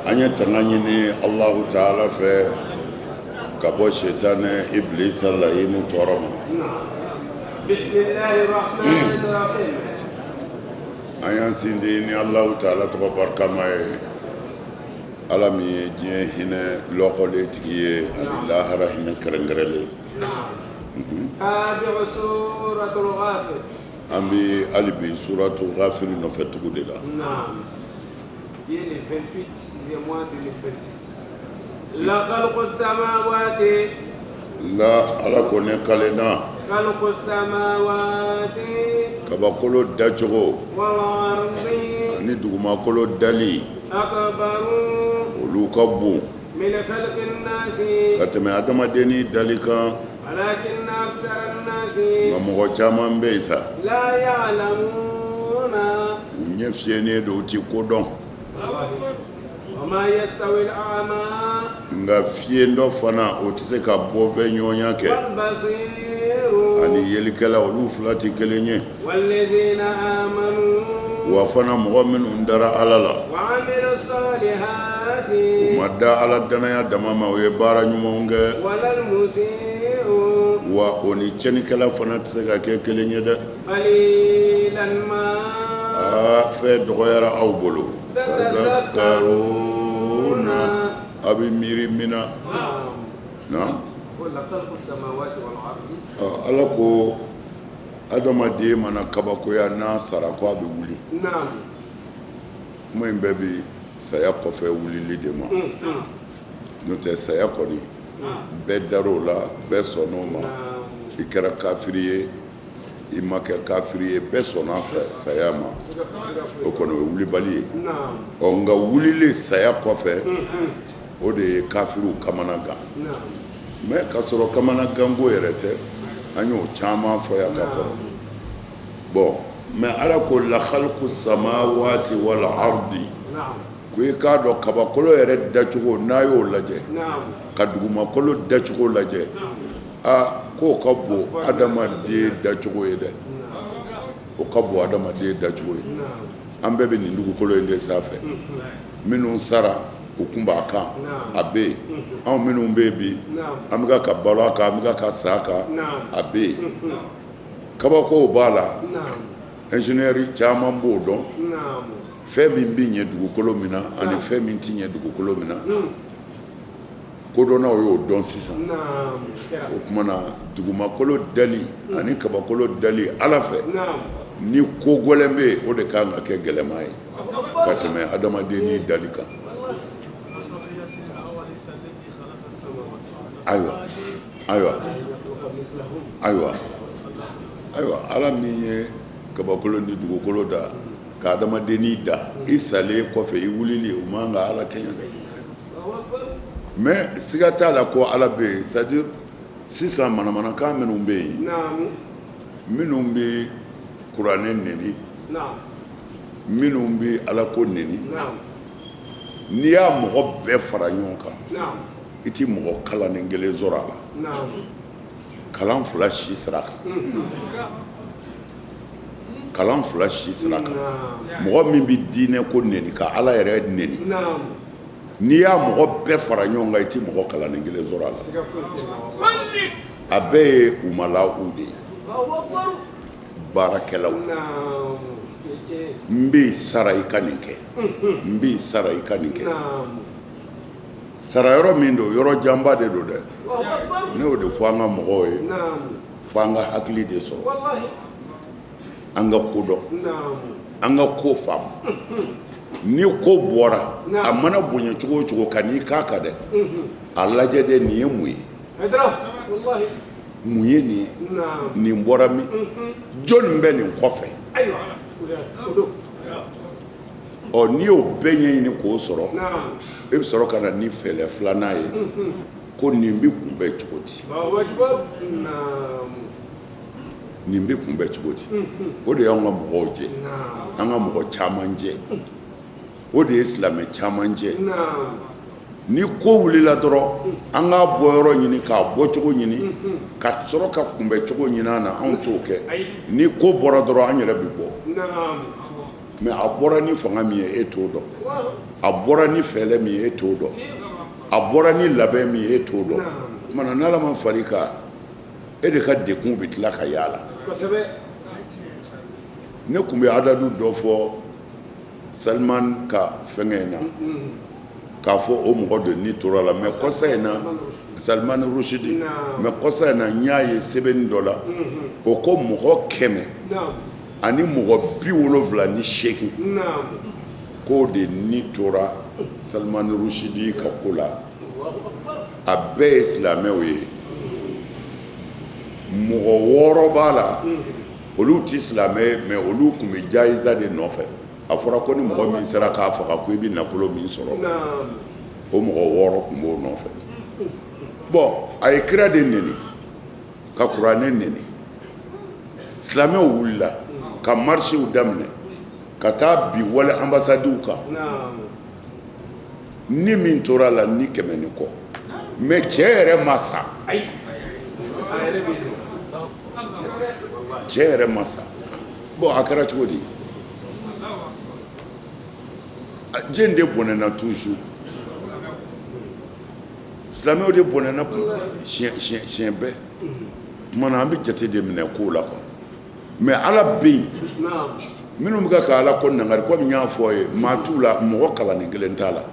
An ye tanga ɲini Alahu taala fɛ ka bɔ sitanɛ ibilisa layini tɔɔrɔ ma. An y'an sindi ni Alahu taala tɔgɔ barikama ye, Ala min ye diɲɛ hinɛ lɔkɔlen tigi ye ani lahara hinɛ kɛrɛnkɛrɛnlen. An bɛ hali bi suratu Gafiri nɔfɛ tugu de la. Bi ye le 28 sixième mois 2026 la khalqu samawati la Ala ko ne kalenna khalqu samawati kabakolo dacogo wal ardi ani dugumakolo dali akbaru olu ka bon min khalqin nasi ka tɛmɛ adamadenni dali kan walakinna akthara nasi nka mɔgɔ caman bɛ yen sa la ya'lamuna u ɲɛ fiyennen don u ti ko dɔn nka fiyentɔ fana o tɛ se ka bɔfɛ ɲɔgɔnya kɛ ani yelikɛla olu fila tɛ kelen ye wa fana mɔgɔ minnu dara Ala la u ma da Ala danaya dama ma u ye baara ɲumanw kɛ wa o ni tiɲɛnikɛla fana tɛ se ka kɛ kelen ye dɛ Aa fɛn dɔgɔyara aw bolo tazakkaruna aw bɛ miiri min na Ala ko adamaden mana kabakoya n'a sara ko a bɛ wuli kuma in bɛɛ bɛ saya kɔfɛ wulili de ma n'o tɛ saya kɔni bɛɛ dar'o la bɛɛ sɔnn'o ma i kɛra kafiri ye i ma kɛ kafiri ye bɛɛ sɔnna saya ma o kɔni o ye wulibali ye ɔ nka wulili saya kɔfɛ o de ye kafiriw kamana gan mais k'a sɔrɔ kamana ganko yɛrɛ tɛ an y'o caman fɔ yan ka kɔrɔ bon mais ala ko la khalqu samawati wal ardi ko i k'a dɔn kabakolo yɛrɛ dacogo n'a y'o lajɛ ka dugumakolo dacogo lajɛ aa k'o ka bon adamaden dacogo ye dɛ o ka bon adamaden dacogo ye an bɛɛ bɛ nin dugukolo in de sanfɛ minnu sara u kun b'a kan a bɛ yen anw minnu bɛ yen bi an bɛ ka balo a kan an bɛ ka sa a kan a bɛ yen kabakow b'a la ingénieur caman b'o dɔn fɛn min bɛ ɲɛ dugukolo min na ani fɛn min tɛ ɲɛ dugukolo min na Kodɔnnaw y'o dɔn sisan o tuma na dugumakolo dali ani kabakolo dali ala fɛ ni ko gɛlɛn bɛ yen o de ka kan ka kɛ gɛlɛma ye ka tɛmɛ adamadennin dali kan ayiwa ayiwa ayiwa ayiwa ala min ye kabakolo ni dugukolo da ka adamadennin da i salen kɔfɛ i wulili o man ka ala kɛɲɛ dɛ mais siga t'a la ko ala bɛ yen c'est à dire sisan manamanakan minnu bɛ yen minnu bɛ kuranɛ neni minnu bɛ ala ko neni n'i y'a mɔgɔ bɛɛ fara ɲɔgɔn kan i tɛ mɔgɔ kalannen kelen sɔrɔ a la kalan fila si sira kan kalan fila si sira kan mɔgɔ min bɛ diinɛ ko neni ka ala yɛrɛ neni n'i y'a mɔgɔ bɛɛ fara ɲɔgɔn kan i tɛ mɔgɔ kalannen kelen sɔrɔ a la a bɛɛ ye umalaw de ye baarakɛlaw n b'i sara i ka nin kɛ n b'i sara i ka nin kɛ sara yɔrɔ min don yɔrɔ janba de don dɛ ne y'o de fɔ an ka mɔgɔw ye fo an ka hakili de sɔrɔ an ka ko dɔn an ka ko faamu ni ko bɔra a mana bonya cogo o cogo kan'i k'a kan dɛ a lajɛ de nin ye mun ye mun ye nin ye nin bɔra min jɔnni bɛ nin kɔfɛ ɔ n'i y'o bɛɛ ɲɛɲini k'o sɔrɔ e bɛ sɔrɔ ka na ni fɛɛrɛ filanan ye ko nin bɛ kunbɛn cogo di nin bɛ kunbɛn cogo di o de y'an ka mɔgɔw jɛ an ka mɔgɔ caman jɛ o de ye silamɛ caman jɛ ni ko wulila dɔrɔn an k'a bɔ yɔrɔ ɲini k'a bɔcogo ɲini ka sɔrɔ ka kunbɛn cogo ɲini an na anw t'o kɛ ni ko bɔra dɔrɔn an yɛrɛ bɛ bɔ. Mais a bɔra ni fanga min ye, e t'o dɔn. A bɔra ni fɛɛrɛ min ye, e t'o dɔn. A bɔra ni labɛn min ye, e t'o dɔn. Mana n'Ala ma far'i kan, e de ka degun bɛ tila ka y'a la. Ne tun bɛ adadu dɔ fɔ Salman ka fɛngɛ in na, k'a fɔ o mɔgɔ de ni tora la. Mais kɔsa in na, Salman Rushdie, mais kɔsa in na, n y'a ye sɛbɛnni dɔ la, o ko mɔgɔ 178, k'o de ni tora Salman Rushdie ka ko la. A bɛɛ ye silamɛw ye. Mɔgɔ 6 b'a la, olu tɛ silamɛ ye, mais olu tun bɛ jayiza de nɔfɛ. A fɔra ko ni mɔgɔ min sera k'a faga, ko i bɛ nafolo min sɔrɔ, o mɔgɔ 6 tun b'o nɔfɛ. Bon, a ye kira de neni, ka kuranɛ neni. Silamɛw wulila ka marisiw daminɛ ka taa bin wali anbasadiw kan. Ni min tora la, ni 100 ni kɔ. Mais cɛ yɛrɛ ma sa, cɛ yɛrɛ ma sa. Bon, a kɛra cogo di? Jɛn de bɔnɛna toujours? Silamɛw de bɔnɛna siɲɛ bɛɛ. Tuma na, an bɛ jate de minɛ kow la quoi. Mais Ala bɛ yen. Minnu bɛ ka Ala ko nangari, komi n y'a fɔ ye, maa t'u la, mɔgɔ kalannen kelen t'a la.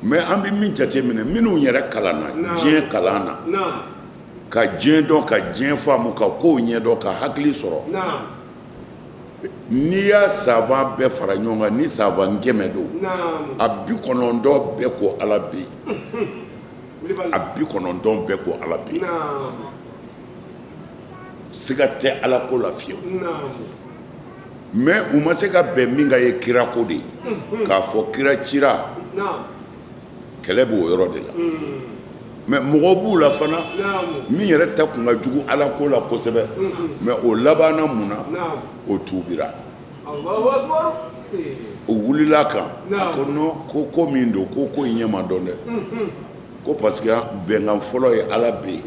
Mais an bɛ min jate minɛ, minnu yɛrɛ kalanna diɲɛ kalan na, ka diɲɛ dɔn, ka diɲɛ faamu, ka kow ɲɛdɔn, ka hakili sɔrɔ, n'i y'a savant bɛɛ fara ɲɔgɔn kan, ni savant 100 don, a 90 bɛɛ ko Ala bɛ yen. A 90 bɛɛ ko Ala bɛ yen. Siga tɛ Ala ko la fiyewu. Mais u ma se ka bɛn min kan ye kira ko de ye, k'a fɔ kira cira. Kɛlɛ b'o yɔrɔ de la. Mais mɔgɔ b'u la fana min yɛrɛ ta kun ka jugu Ala ko la kosɛbɛ. Mais o labanna mun na? O tuubira, o wulila kan, a ko non, ko ko min don, ko ko in ɲɛ ma dɔn dɛ, ko parce que bɛnkan fɔlɔ ye Ala bɛ yen.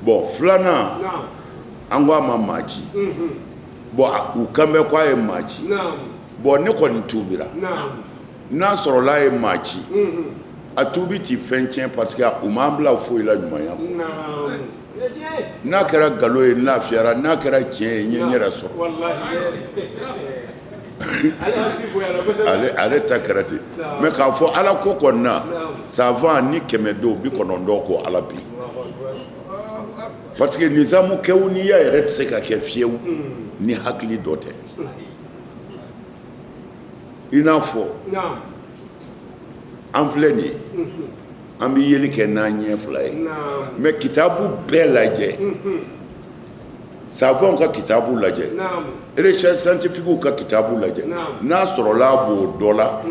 Bon, filanan, an ko a ma maa ci. Bon, u kan bɛ ko a ye maa ci. Bon, ne kɔni tuubira. N'a sɔrɔla a ye maa ci, a tuubi ti fɛn tiɲɛ, parce que u m'an bila foyi la ɲumanya kɔ. N'a kɛra nkalon ye, n lafiyara. N'a kɛra tiɲɛ ye, n ye n yɛrɛ sɔrɔ. Ale ta kɛra ten. Mais k'a fɔ Ala ko kɔni na, savant ni 100 don, 90 ko Ala bi, parce que nizamu kɛwuniya yɛrɛ tɛ se ka kɛ fiyewu ni hakili dɔ tɛ. I n'a fɔ an filɛ nin ye, an bɛ yeli kɛ n'an ɲɛ fila ye. Mais kitabu bɛɛ lajɛ, savants ka kitabu lajɛ, recherche scientifique ka kitabu lajɛ, n'a sɔrɔla a b'o dɔ la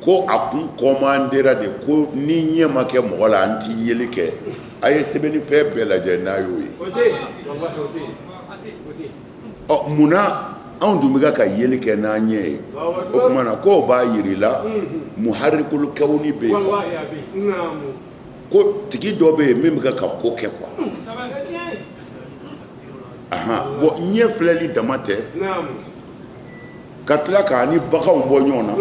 ko a kun commandera de ko ni ɲɛ ma kɛ mɔgɔ la, an ti yeli kɛ. A ye sɛbɛnnifɛn bɛɛ lajɛ, n'a y'o ye. Ɔ, munna anw dun bɛ ka yeli kɛ n'an ɲɛ ye? O tuma na, k'o b'a yir'i la muharikulu kawuni bɛ yen, ko tigi dɔ bɛ yen min bɛ ka ko kɛ quoi. Ahan, bon, ɲɛ filɛli dama tɛ, ka tila k'a ni baganw bɔ ɲɔgɔn na.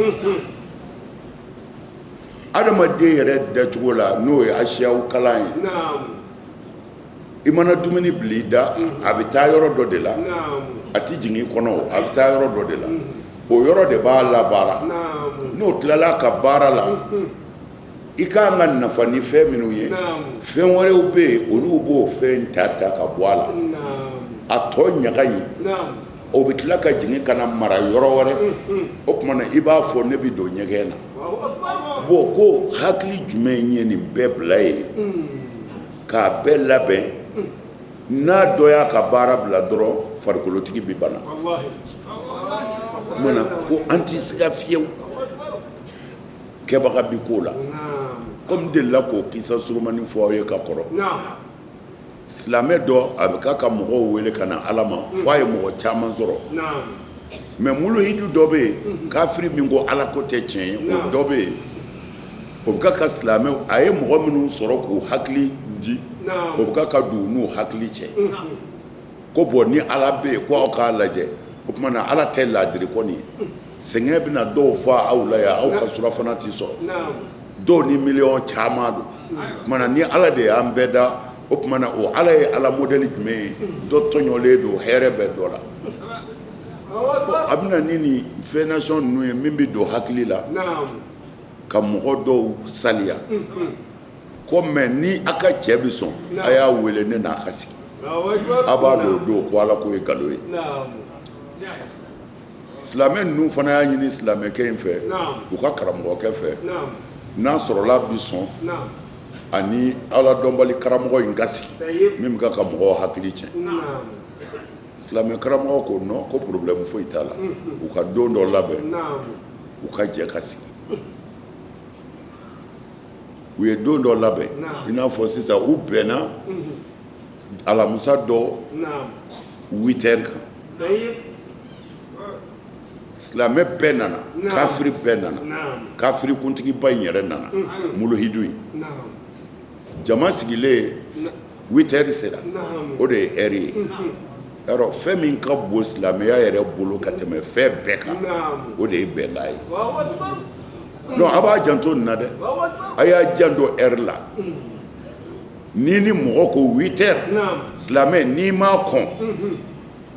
Adamaden yɛrɛ dacogo la, n'o ye asiyaw kalan ye, i mana dumuni bila i da, a bɛ taa yɔrɔ dɔ de la. A tɛ jigin i kɔnɔ, a bɛ taa yɔrɔ dɔ de la, o yɔrɔ de b'a labaara. N'o tilala ka baara la, i ka kan ka nafa ni fɛn minnu ye, fɛn wɛrɛw bɛ yen, olu b'o fɛn ta ta ka bɔ a la. A tɔ ɲaga in, o bɛ tila ka jigin ka na mara yɔrɔ wɛrɛ. O tuma na, i b'a fɔ ne bɛ don ɲɛgɛn na. Bon, ko hakili jumɛn ye nin bɛɛ bila yen k'a bɛɛ labɛn? N'a dɔ y'a ka baara bila dɔrɔn, farikolotigi bɛ bana. Tuma na, ko an tɛ siga fiyewu, kɛbaga bi ko la. Komi n delila k'o kisa surumani fɔ aw ye ka kɔrɔ, silamɛ dɔ, a bɛ k'a ka mɔgɔw wele ka na Ala ma, fo a ye mɔgɔ caman sɔrɔ. Mais muluhidu dɔ bɛ yen, kafiri min ko Ala ko tɛ tiɲɛ ye, o dɔ bɛ yen, o bɛ ka silamɛw, a ye mɔgɔ minnu sɔrɔ k'u hakili di, o bɛ ka don u n'u hakili cɛ, ko bon, ni Ala bɛ yen, ko aw k'a lajɛ. O tuma na Ala tɛ laadiri kɔni ye. Sɛgɛn bɛna dɔw fa aw la yan, aw ka surafana tɛ sɔrɔ. Dɔw ni miliyɔn caman don. O tuma na ni Ala de y'an bɛɛ da, o tuma na o Ala ye Ala modèle jumɛn ye? Dɔ tɔɲɔlen don, hɛrɛ bɛ dɔ la. A bɛ na ni nin fɛn nasɔn ninnu ye min bɛ don hakili la ka mɔgɔ dɔw saliya ko mais ni a ka cɛ bɛ sɔn, a y'a wele ne n'a ka sigi. A b'a dɔn o don ko Ala ko ye nkalon ye. Silamɛ ninnu fana y'a ɲini silamɛkɛ in fɛ, u ka karamɔgɔkɛ fɛ, n'a sɔrɔla bi sɔn ani Ala dɔnbali karamɔgɔ in ka sigi min bɛ ka mɔgɔw hakili tiɲɛ. Silamɛ karamɔgɔ ko non, ko problème foyi t'a la, u ka don dɔ labɛn, u ka jɛ ka sigi. U ye don dɔ labɛn, i n'a fɔ sisan u bɛnna alamisa dɔ 8 heures kan. Silamɛ bɛɛ nana, kafiri bɛɛ nana, kafiri kuntigiba in yɛrɛ nana, muluhidu in. Jama sigilen, 8 heures sera, o de ye heure ye. Yarɔ, fɛn min ka bon silamɛya yɛrɛ bolo ka tɛmɛ fɛn bɛɛ kan, o de ye bɛnkan ye. Donc a b'a janto nin na dɛ, a y'a janto heure la. Ni ni mɔgɔ ko 8 heures, silamɛ, n'i m'a kɔn,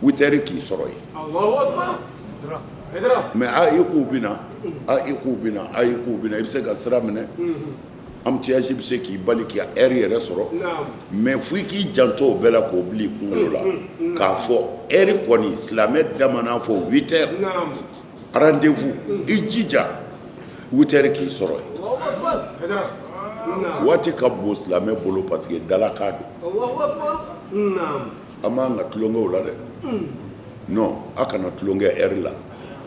8 heures k'i sɔrɔ yen. Mais a i k'u bɛ na, a i k'u bɛ na, a i k'u bɛ na, i bɛ se ka sira minɛ, embouteillage bɛ se k'i bali k'i heure yɛrɛ sɔrɔ. Mais fo i k'i janto o bɛɛ la k'o bila i kunkolo la k'a fɔ heure kɔni, silamɛ da mana fɔ 8 heures, rendez-vous, i jija 8 heures k'i sɔrɔ yen. Waati ka bon silamɛ bolo parce que dalakan don. An b'an ka tulonkɛw la dɛ. Non, a kana tulonkɛ heure la.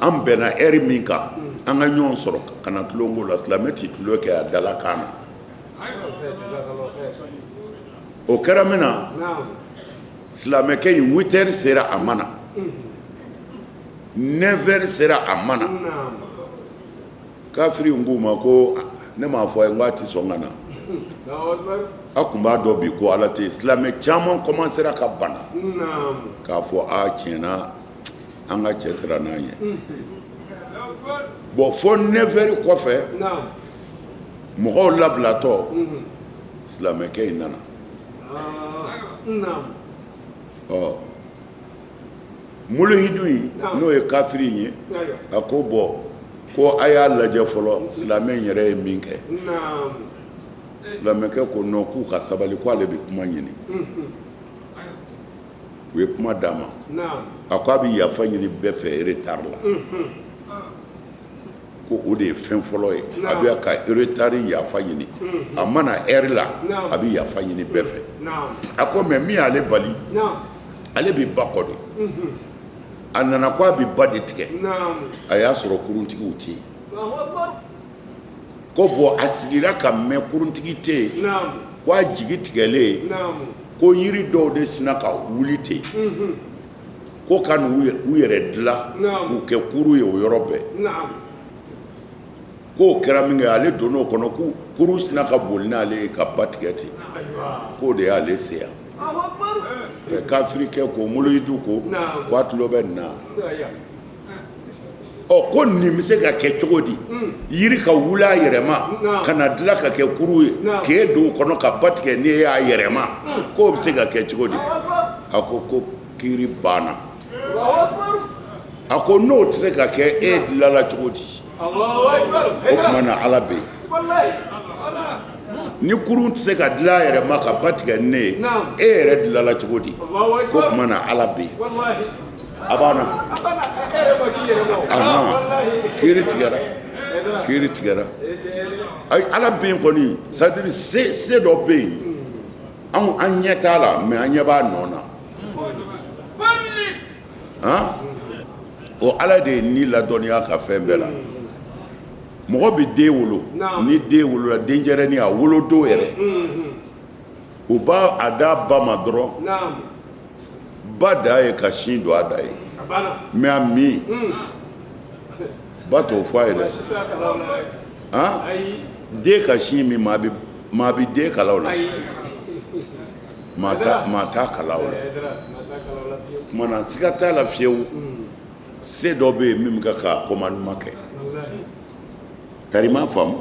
An bɛnna heure min kan, an ka ɲɔgɔn sɔrɔ, kana tulonkɛ la. Silamɛ tɛ tulon kɛ a dalakan na. O kɛra min na, silamɛkɛ in, 8 heures sera, a ma na. 9 heures sera, a ma na. Kafiri in k'u ma ko ne m'a fɔ a ye n ko a tɛ sɔn ka na? A tun b'a dɔn bi ko Ala tɛ yen. Silamɛ caman commencera ka bana k'a fɔ a tiɲɛna, an ka cɛ sera n'an ye. Bon, fo 9 heures kɔfɛ, mɔgɔw labilatɔ, silamɛkɛ in nana. Ɔ muluhidu in, n'o ye kafiri in ye, a ko bon, ko a y'a lajɛ fɔlɔ, silamɛ in yɛrɛ ye min kɛ. Silamɛkɛ ko non, k'u ka sabali, ko ale bɛ kuma ɲini. U ye kuma d'a ma. A ko a bɛ yafa ɲini bɛɛ fɛ retard la, ko o de ye fɛn fɔlɔ ye. A bɛ ka retard yafa ɲini, a ma na heure la, a bɛ yafa ɲini bɛɛ fɛ. A ko mais min y'ale bali, ale bɛ ba kɔ de. A nana ko a bɛ ba de tigɛ, a y'a sɔrɔ kuruntigiw tɛ yen. Ko bon, a sigira ka mɛn, kuruntigi tɛ yen. Ko a jigi tigɛlen, ko yiri dɔw de sinna ka wuli ten, ko ka n'u yɛrɛ dilan k'u kɛ kuru ye o yɔrɔ bɛɛ. K'o kɛra min kɛ, ale donn'o kɔnɔ, ko kuru sinna ka boli n'ale ye ka ba tigɛ ten, k'o de y'ale se yan fɛ. Kafirikɛ ko, muluhidu ko k'a tulo bɛ nin na. Ɔ, ko nin bɛ se ka kɛ cogo di, yiri ka wuli a yɛrɛ ma ka na dilan ka kɛ kuru ye k'e don o kɔnɔ ka ba tigɛ n'e y'a yɛrɛ ma, k'o bɛ se ka kɛ cogo di? A ko ko kiiri banna. A ko n'o tɛ se ka kɛ, e dilanla cogo di? O tuma na Ala bɛ yen. Ni kurun tɛ se ka dilan a yɛrɛ ma ka ba tigɛ ni ne ye, e yɛrɛ dilanla cogo di? Ko tuma na Ala bɛ yen. A banna, kiiri tigɛra, kiiri tigɛra. Ayi, Ala bɛ yen kɔni, c'est à dire se dɔ bɛ yen, anw an ɲɛ t'a la, mais an ɲɛ b'a nɔ na. Han, o Ala de ye ni ladɔnniya ka fɛn bɛɛ la. Mɔgɔ bɛ den wolo, ni den wolola, denyɛrɛnin a wolodon yɛrɛ, u b'a a d'a ba ma dɔrɔn. Ba da ye ka sin don a da ye, mais a min, ba t'o fɔ a ye dɛ. Han, den ka sin min, maa bɛ maa bɛ den kalan o la, maa t'a kalan o la. Tuma na siga t'a la fiyewu. Se dɔ bɛ yen min bɛ ka commandement kɛ. Tari m'a faamu.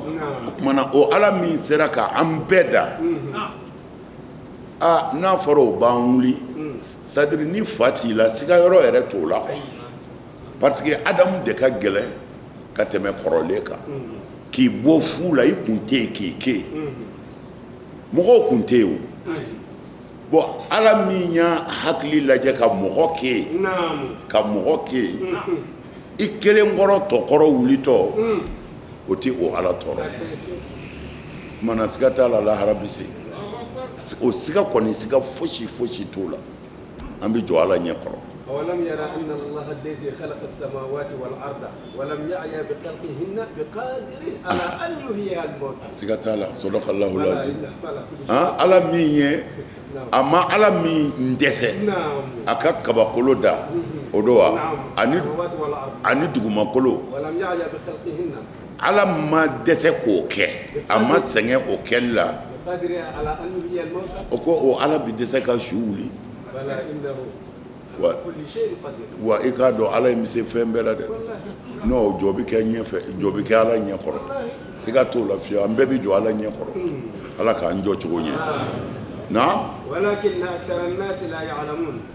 O tuma na, o Ala min sera ka an bɛɛ da, aa, n'a fɔra o b'an wuli, c'est à dire ni fa t'i la, siga yɔrɔ yɛrɛ t'o la, parce que Adamu de ka gɛlɛn ka tɛmɛ kɔrɔlen kan. K'i bɔ fu la, i kun tɛ yen, k'i kɛ yen, mɔgɔw kun tɛ yen. O bon, Ala min y'a hakili lajɛ ka mɔgɔ kɛ yen, ka mɔgɔ kɛ yen, i kelen kɔrɔ tɔkɔrɔ wulitɔ, o tɛ o Ala tɔɔrɔ. Mana siga t'a la, lahara bɛ se. O siga kɔni, siga fosi fosi t'o la, an bɛ jɔ Ala ɲɛ kɔrɔ. أولم ير أن الله الذي خلق السماوات والأرض ولم يعي بخلقهن بقادر على أن يحيي الموتى. Siga t'a la. Sadakallahu lazim. Ala min ye a ma, Ala min dɛsɛ a ka kabakolo da, o don wa, ani dugumakolo, Ala ma dɛsɛ k'o kɛ, a ma sɛgɛn o kɛli la. O ko o Ala bɛ dɛsɛ ka su wuli wa? Wa i k'a dɔn, Ala in bɛ se fɛn bɛɛ la dɛ. N'o jɔ bɛ kɛ ɲɛfɛ, jɔ bɛ kɛ Ala ɲɛkɔrɔ, siga t'o la fiyewu. An bɛɛ bɛ jɔ Ala ɲɛkɔrɔ. Ala k'an jɔ cogo ɲɛ na.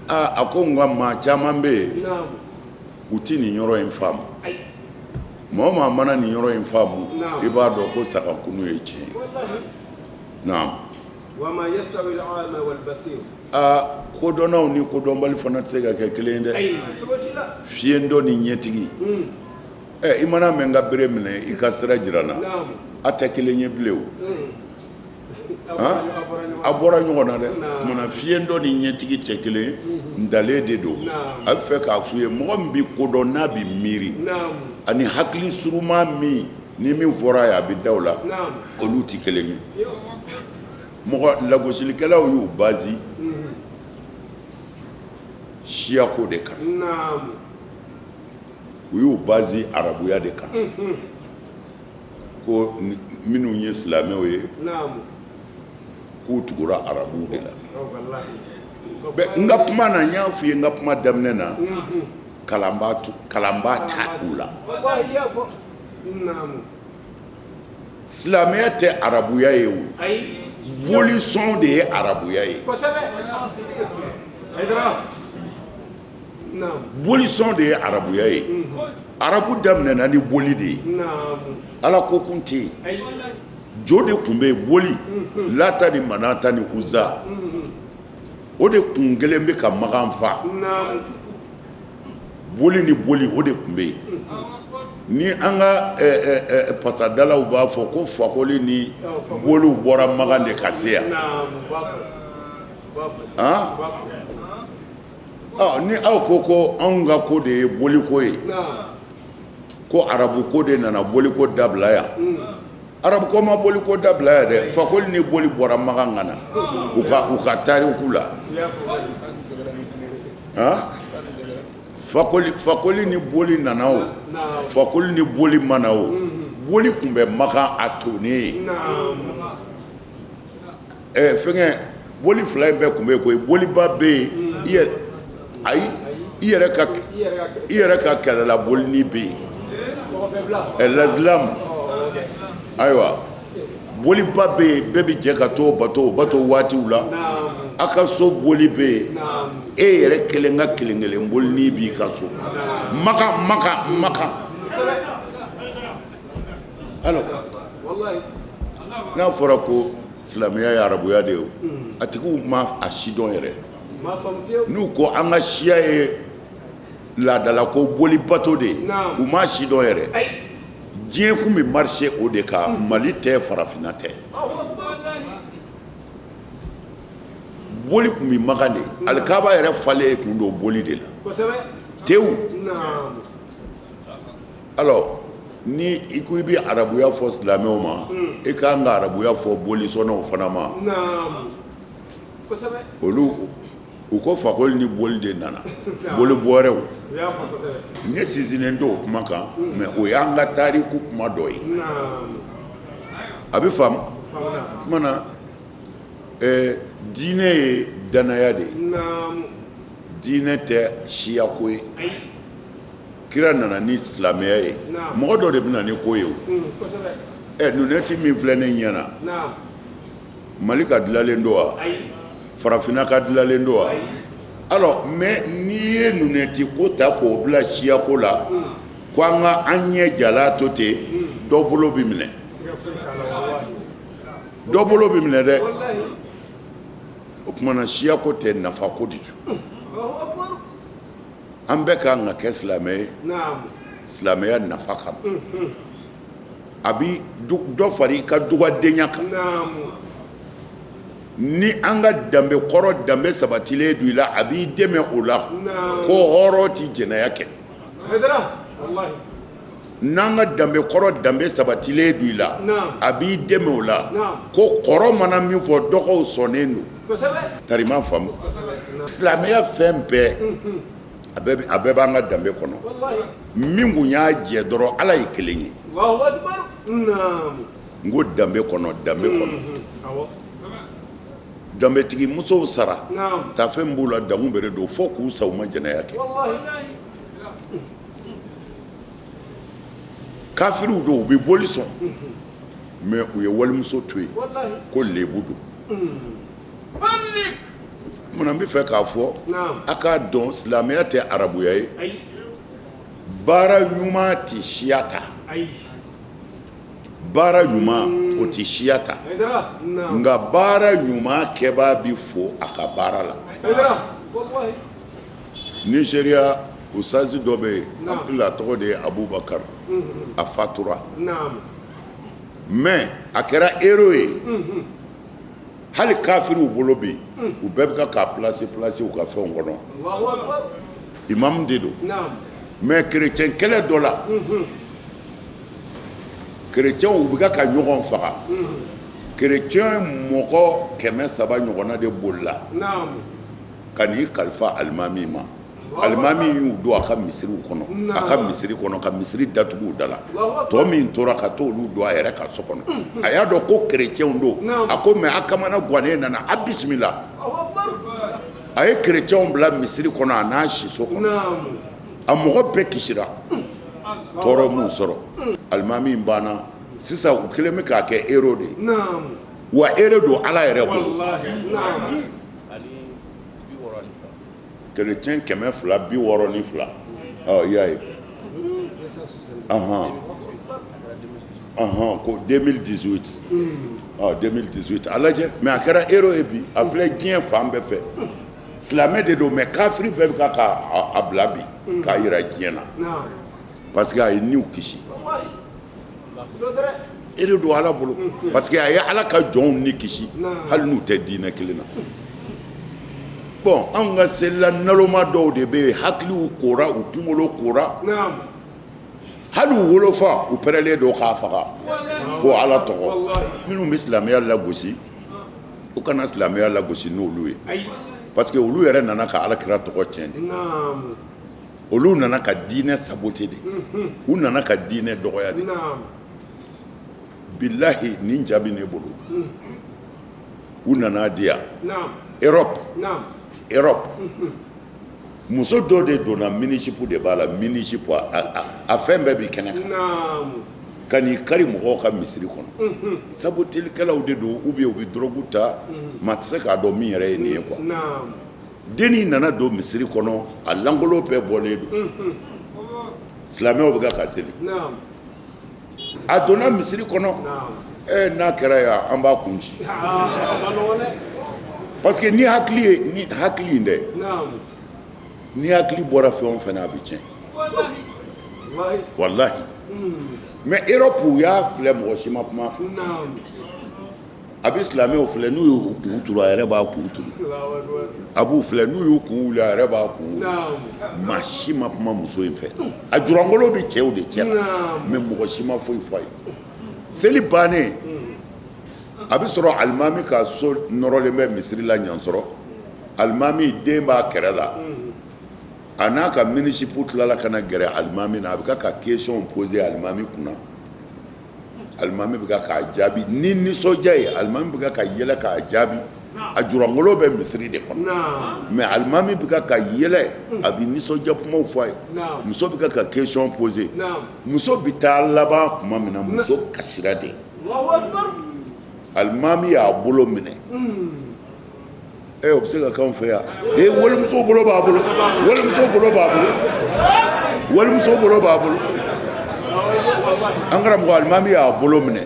Aa, a ko nka maa caman bɛ yen, u tɛ nin yɔrɔ in faamu. Maa o maa mana nin yɔrɔ in faamu, i b'a dɔn ko saga kunu ye tiɲɛ ye. Naam. Aa, kodɔnnaw ni kodɔnbali fana tɛ se ka kɛ kelen ye dɛ. Fiyentɔ ni ɲɛtigi, ɛ, i mana mɛn n ka bere minɛ, i ka sira jira n na, a tɛ kelen ye bilen. O a bɔra ɲɔgɔn na dɛ. Kumana, fiyentɔ ni ɲɛtigi tɛ kelen, ntalen de don. A bɛ fɛ k'a f'u ye, mɔgɔ min bɛ kodɔn, n'a bɛ miiri, ani hakili suruma min ni min fɔra a ye a bɛ da o la, olu tɛ kelen ye. Mɔgɔ lagosilikɛlaw y'u base siyako de kan, u y'u base arabuya de kan, ko minnu ye silamɛw ye, k'u tugura arabuw de la. N ka kuma na, n y'a f'i ye n ka kuma daminɛ na, kalanbaa ta u la. Silamɛya tɛ arabuya ye, o bolisɔn de ye arabuya ye. Bolisɔn de ye arabuya ye. Arabu daminɛna ni boli de ye. Ala ko kun tɛ yen, jo de tun bɛ yen, boli, Lata ni Manata ni Uza, o de kun kelen bɛ ka Makan fa. Boli ni boli, o de tun bɛ yen. Ni an ka pasadalaw b'a fɔ ko Fakoli ni boliw bɔra Makan de ka se yan. Ni aw ko ko anw ka ko de ye boliko ye, ko arabu ko de nana boliko dabila yan, arabu ko ma boliko dabila yan dɛ. Fakoli ni boli bɔra Makan ka na u ka tariku la. Fakoli ni boli nana o, Fakoli ni boli ma na o, boli tun bɛ Makan a tonnen ye. Fɛnkɛ, boli fila in bɛɛ tun bɛ yen koyi. Boliba bɛ yen, i yɛrɛ, ayi, i yɛrɛ ka kɛlɛla bolini bɛ yen, ɛ lazilamu. Ayiwa, boliba bɛ yen, bɛɛ bɛ jɛ ka t'o bato, o bato waatiw la. A ka so boli bɛ yen, e yɛrɛ kelen ka kelen kelen bolini b'i ka so Makan, Makan, Makan. Alors, n'a fɔra ko silamɛya ye arabuya de ye, o a tigiw ma a si dɔn yɛrɛ. N'u ko an ka siya ye laadala ko boli bato de ye, u ma si dɔn yɛrɛ. Diɲɛ kun bɛ marcher o de kan. Mali tɛ, farafinna tɛ, boli tun bɛ Makan de. Alikaba yɛrɛ falen kun don boli de la tewu. Alors, ni i ko i bɛ arabuya fɔ silamɛw ma, i ka kan ka arabuya fɔ bolisɔnnaw fana ma. Olu u ko Fakoli ni boli de nana, boli bɔrɛw. Ne sinsinnen t'o kuma kan, mais o y'an ka tariku kuma dɔ ye, a bɛ faamu. Kuma na, diinɛ ye danaya de ye, diinɛ tɛ siyako ye. Kira nana ni silamɛya ye. Mɔgɔ dɔ de bɛ na ni ko ye o. Ɛ, lunette min filɛ ne ɲɛ na, Mali ka dilanlen don wa? Farafinna ka dilanlen don wa? Alors, mais n'i ye lunette ko ta k'o bila siyako la, ko an ka an ɲɛ jala to ten, dɔ bolo bɛ minɛ, dɔ bolo bɛ minɛ dɛ. O tuma na, siyako tɛ, nafako de don. An bɛɛ ka kan ka kɛ silamɛ ye silamɛya nafa kama. A bi dɔ fara i ka dugadenya kan. Ni an ka danbe kɔrɔ, danbe sabatilen don i la, a b'i dɛmɛ o la ko hɔrɔn tɛ jɛnɛya kɛ. N'an ka danbe kɔrɔ, danbe sabatilen don i la, a b'i dɛmɛ o la ko kɔrɔ mana min fɔ, dɔgɔw sɔnnen don. Tari ma faamu, silamɛya fɛn bɛɛ, a bɛɛ b'an ka danbe kɔnɔ. Min kun y'a jɛ dɔrɔn, Ala ye kelen ye. N ko danbe kɔnɔ, danbe kɔnɔ, danbetigi musow sara tafe b'u la, damu bere don fo k'u sa, u ma jɛnɛya kɛ. Kafiriw don, u bɛ boli sɔn, mais u ye walimuso to yen ko lebu don. Munna n bɛ fɛ k'a fɔ a k'a dɔn, silamɛya tɛ arabuya ye. Baara ɲuman tɛ siya ta, baara ɲuman o tɛ siya ta, nka baara ɲuman kɛbaa bɛ fo a ka baara la. Nizeriya, usazi dɔ bɛ yen, hakili a tɔgɔ de ye Abubakar, a fatura, mais a kɛra héros ye hali kafiriw bolo bi. U bɛɛ bɛ ka k'a placer placer u ka fɛnw kɔnɔ. Imam de don, mais chrétien kɛlɛ dɔ la, chrétienw u bɛ ka ɲɔgɔn faga. Chrétien mɔgɔ 300 ɲɔgɔnna de bolila ka n'i kalifa alimami ma. Alimami y'u don a ka misiriw kɔnɔ, a ka misiri kɔnɔ, ka misiri datugu u da la. Tɔ min tora, ka t'olu don a yɛrɛ ka so kɔnɔ. A y'a dɔn ko kerecɛnw don, a ko mais a kamana gannen nana, a bisimila. A ye kerecɛnw bila misiri kɔnɔ, a n'a siso kɔnɔ, a mɔgɔ bɛɛ kisira, tɔɔrɔ m'u sɔrɔ. Alimami banna. Sisan u kɛlen bɛ k'a kɛ héros de ye. Wa héros don Ala yɛrɛ bolo. Kerecɛn 262, ɔ i y'a ye ɔhɔn, ko 2018, ɔ 2018, a lajɛ. Mais a kɛra héros ye bi, a filɛ diɲɛ fan bɛɛ fɛ. Silamɛ de don, mais kafiri bɛɛ bɛ ka a bila bi k'a yira diɲɛ na, parce que a ye niw kisi. Héros don Ala bolo, parce que a ye Ala ka jɔnw ni kisi, hali n'u tɛ diinɛ kelen na. Bon, anw ka selila naloma dɔw de bɛ yen, hakiliw kora, u kunkolo kora, hali u wolofa u pɛrɛlen don k'a faga ko Ala tɔgɔ. Minnu bɛ silamɛya lagosi, u kana silamɛya lagosi n'olu ye, parce que olu yɛrɛ nana ka Ala kira tɔgɔ tiɲɛ de. Olu nana ka diinɛ saboter de, u nana ka diinɛ dɔgɔya de. Bilahi, nin jaabi ne bolo, u nana di yan Europe. Europe, muso dɔ de donna, mini-jupe de b'a la, mini-jupe, a fɛn bɛɛ bi kɛnɛ kan, ka n'i kari mɔgɔw ka misiri kɔnɔ. Sabotelikɛlaw de don, ou bien u bɛ drogue ta, maa tɛ se k'a dɔn min yɛrɛ ye nin ye quoi. Dennin nana don misiri kɔnɔ, a lankolon bɛɛ bɔlen don, silamɛw bɛ ka seli, a donna misiri kɔnɔ. Ɛ, n'a kɛra yan, an b'a kun ci, parce que ni hakili ye, ni hakili in dɛ, ni hakili bɔra fɛn o fɛn na, a bɛ tiɲɛ, walahi. Mais Europe, u y'a filɛ, mɔgɔ si ma kuma fɛ. A bɛ silamɛw filɛ, n'u y'u kun turu, a yɛrɛ b'a kun turu. A b'u filɛ, n'u y'u kun wuli, a yɛrɛ b'a kun wuli. Maa si ma kuma muso in fɛ. A jurangolo bɛ cɛw de cɛ la, mais mɔgɔ si ma foyi fɔ a ye. Seli bannen, a bɛ sɔrɔ alimami ka so nɔrɔlen bɛ misiri la ɲan sɔrɔ. Alimami den b'a kɛrɛ la, a n'a ka mini-jupe tilala ka na gɛrɛ alimami na. A bɛ ka question poser alimami kunna, alimami bɛ ka k'a jaabi ni nisɔndiya ye, alimami bɛ ka yɛlɛ k'a jaabi. A jurangolo bɛ misiri de kɔnɔ, mais alimami bɛ ka yɛlɛ, a bɛ nisɔndiya kumaw fɔ a ye. Muso bɛ ka question poser. Muso bɛ taa laban tuma min na, muso kasira de. Alimami y'a bolo minɛ. O bɛ se ka k'anw fɛ yan? Ee, walimuso bolo b'a bolo, walimuso bolo b'a bolo, walimuso bolo b'a bolo. An karamɔgɔ, alimami y'a bolo minɛ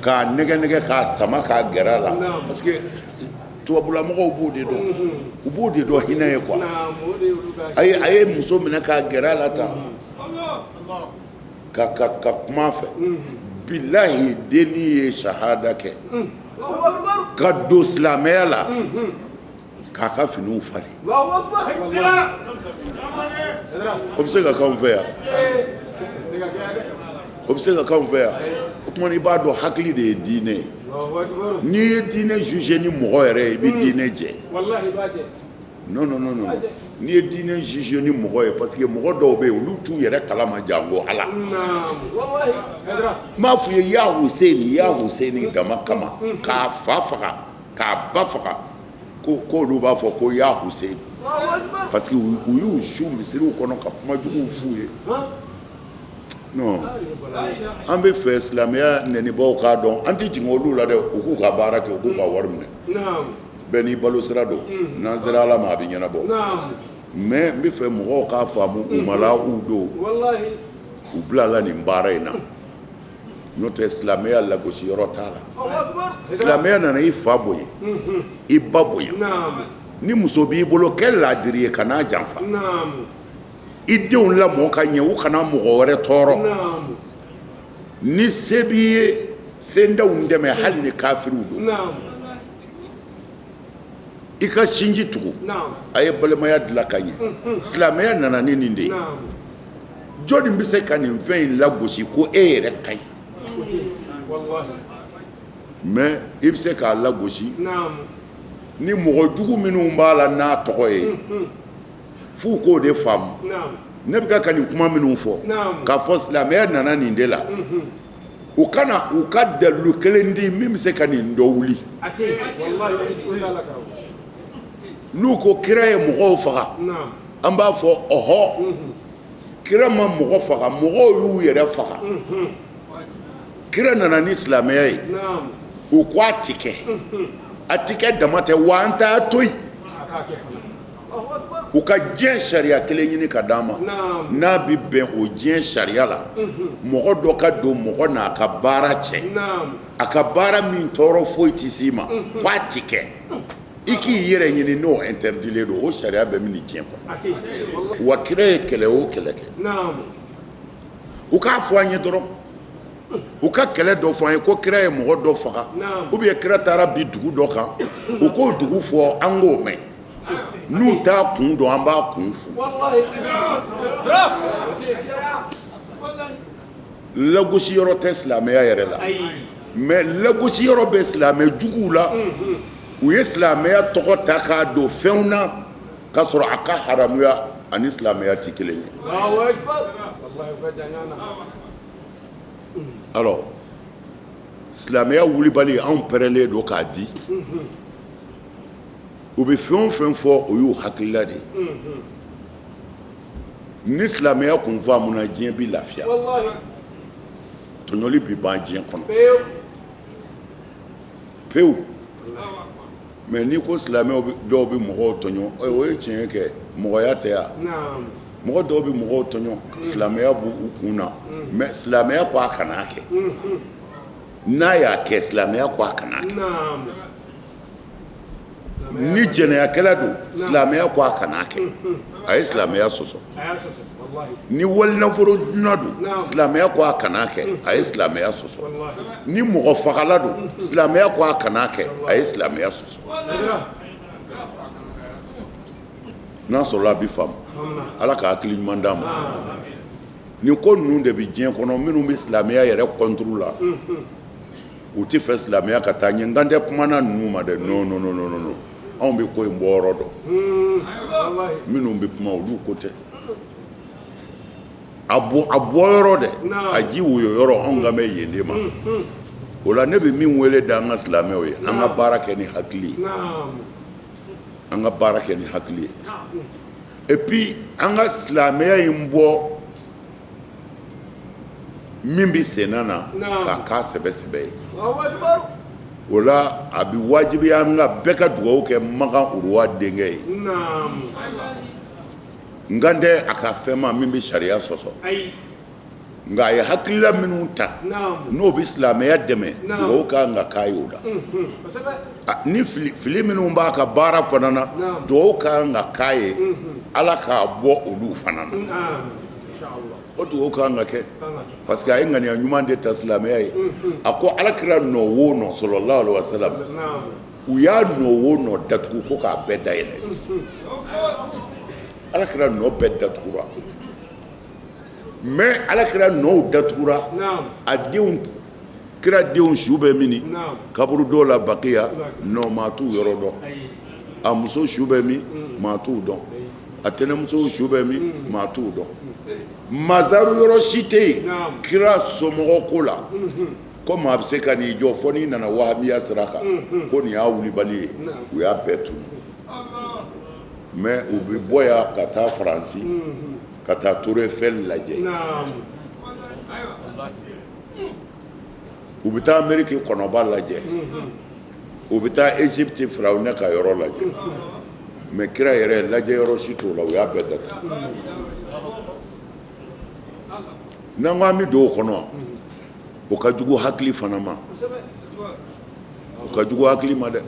k'a nɛgɛ nɛgɛ, k'a sama, k'a gɛrɛ a la, parce que tubabulamɔgɔw b'o de dɔn, u b'o de dɔn hinɛ ye quoi. A ye muso minɛ k'a gɛrɛ a la tan, ka kuma a fɛ. Bilahi, denni ye sahada kɛ ka don silamɛya la, k'a ka finiw falen. O bɛ se ka k'anw fɛ yan? O bɛ se ka k'anw fɛ yan? O tuma, i b'a dɔn hakili de ye diinɛ ye. N'i ye diinɛ juger ni mɔgɔ yɛrɛ ye, i bɛ diinɛ jɛ. Non, non, non, non, n'i ye diinɛ juger ni mɔgɔ ye, parce que mɔgɔ dɔw bɛ yen, olu t'u yɛrɛ kalama janko Ala. N b'a f'i ye, ya Hussein, ya Hussein dama kama, k'a fa faga, k'a ba faga, ko k'olu b'a fɔ ko ya Hussein, parce que u y'u su misiriw kɔnɔ ka kuma juguw f'u ye. Non, an bɛ fɛ silamɛya nɛnibaw k'a dɔn, an tɛ jigin olu la dɛ. U k'u ka baara kɛ, u k'u ka wari minɛ. Bɛɛ n'i balo sira don. N'an sera Ala ma, a bɛ ɲɛnabɔ. Mais n bɛ fɛ mɔgɔw k'a faamu, u malaw don, u bilala nin baara in na. N'o tɛ, silamɛya lagosi yɔrɔ t'a la. Silamɛya nana i fa bonya, i ba bonya. Ni muso b'i bolo, kɛ laadiri ye, kan'a janfa. I denw lamɔ ka ɲɛ, u kana mɔgɔ wɛrɛ tɔɔrɔ. Ni se b'i ye, sendenw dɛmɛ, hali ni kafiriw don. I ka sinji tugu, a ye balimaya dilan ka ɲɛ. Silamɛya nana ni nin de ye. Jɔnni bɛ se ka nin fɛn in lagosi ko e yɛrɛ ka ɲi? Mais i bɛ se k'a lagosi ni mɔgɔ jugu minnu b'a la n'a tɔgɔ ye, f'u k'o de faamu. Ne bɛ ka nin kuma minnu fɔ, k'a fɔ silamɛya nana nin de la, u kana u ka dalilu kelen di min bɛ se ka nin dɔ wuli. N'u ko kira ye mɔgɔw faga, an b'a fɔ ɔhɔ, kira ma mɔgɔ faga, mɔgɔw y'u yɛrɛ faga. Kira nana ni silamɛya ye, u ko a ti kɛ, a ti kɛ dama tɛ wa, an t'a to yen. U ka diɲɛ sariya kelen ɲini ka d'an ma n'a bɛ bɛn o diɲɛ sariya la. Mɔgɔ dɔ ka don mɔgɔ n'a ka baara cɛ, a ka baara min tɔɔrɔ foyi tɛ s'i ma, k'a ti kɛ, i k'i yɛrɛ ɲini n'o interdilen don, o sariya bɛ min diɲɛ kɔnɔ? Wa kira ye kɛlɛ o kɛlɛ kɛ, u k'a fɔ an ye dɔrɔn. U ka kɛlɛ dɔ fɔ an ye ko kira ye mɔgɔ dɔ faga, ou bien kira taara bi dugu dɔ kan, u k'o dugu fɔ, an k'o mɛn. N'u t'a kun dɔn, an b'a kun f'u. Lagosi yɔrɔ tɛ silamɛya yɛrɛ la, mais lagosi yɔrɔ bɛ silamɛ juguw la. U ye silamɛya tɔgɔ ta k'a don fɛnw na k'a sɔrɔ a ka haramuya ani silamɛya tɛ kelen ye. Alors, silamɛya wulibali, anw pɛrɛlen don k'a di. U bɛ fɛn o fɛn fɔ, o y'u hakilila de ye. Ni silamɛya kun faamuna, diɲɛ bi lafiya, tɔɲɔli bi ban diɲɛ kɔnɔ pewu. Mais n'i ko silamɛw dɔw bɛ mɔgɔw tɔɲɔ, o ye tiɲɛ kɛ, mɔgɔya tɛ yan. Mɔgɔ dɔw bɛ mɔgɔw tɔɲɔ, silamɛya b'u kun na, mais silamɛya ko a kana kɛ. N'a y'a kɛ, silamɛya ko a kana kɛ. Ni jɛnɛyakɛla don, silamɛya ko a kana kɛ, a ye silamɛya sɔsɔ. Ni walinafolo dunna don, silamɛya ko a kana kɛ, a ye silamɛya sɔsɔ. Ni mɔgɔ fagala don, silamɛya ko a kana kɛ, a ye silamɛya sɔsɔ. N'a sɔrɔla a bɛ faamu, Ala ka hakili ɲuman d'an ma. Nin ko ninnu de bɛ diɲɛ kɔnɔ, minnu bɛ silamɛya yɛrɛ contre la, u tɛ fɛ silamɛya ka taa ɲɛ. N kan tɛ kumana ninnu ma dɛ. Non, non, non, non, non, anw bɛ ko in bɔ yɔrɔ dɔn. Minnu bɛ kuma, olu ko tɛ. A bɔ yɔrɔ dɛ, a ji woyo yɔrɔ, anw kan bɛ yen de ma. O la ne bɛ min wele da an ka silamɛw ye, an ka baara kɛ ni hakili ye, an ka baara kɛ ni hakili ye, et puis an ka silamɛya in bɔ min bɛ senna na k'a k'a sɛbɛ sɛbɛ ye. O la a bɛ wajibiya an ka bɛɛ ka dugawu kɛ Makan Uruwa denkɛ ye. N kan tɛ a ka fɛn ma min bɛ sariya sɔsɔ, nka a ye hakilila minnu ta n'o bɛ silamɛya dɛmɛ, dugawu ka kan ka k'a ye o la. Ni fili minnu b'a ka baara fana na, dugawu ka kan ka k'a ye Ala k'a bɔ olu fana na. O dugawu ka kan ka kɛ parce que a ye ŋaniya ɲuman de ta silamɛya ye. A ko Ala kira nɔ o nɔ, sallallahu alaihi wasallam, u y'a nɔ o nɔ datugu ko k'a bɛɛ dayɛlɛ. Ala kira nɔ bɛɛ datugura, mais Ala kira nɔw datugura, a denw, kira denw su bɛ min kaburudo la Bakiya, nɔ maa t'u yɔrɔ dɔn. A muso su bɛ min, maa t'u dɔn. A tɛnɛmuso su bɛ min, maa t'u dɔn. Mazaru yɔrɔ si tɛ yen kira somɔgɔ ko la ko maa bɛ se ka n'i jɔ fo n'i nana wahabiya sira kan ko nin y'a wulibali ye. U y'a bɛɛ tunu, mais u bɛ bɔ yan ka taa Faransi ka taa Tour Eiffel lajɛ, u bɛ taa Ameriki kɔnɔba lajɛ, u bɛ taa Egypte Firawunɛ ka yɔrɔ lajɛ, mais kira yɛrɛ lajɛ yɔrɔ si t'o la. U y'a bɛɛ datugu. N'an ko an bɛ don o kɔnɔ, o ka jugu hakili fana ma, o ka jugu hakili ma dɛ.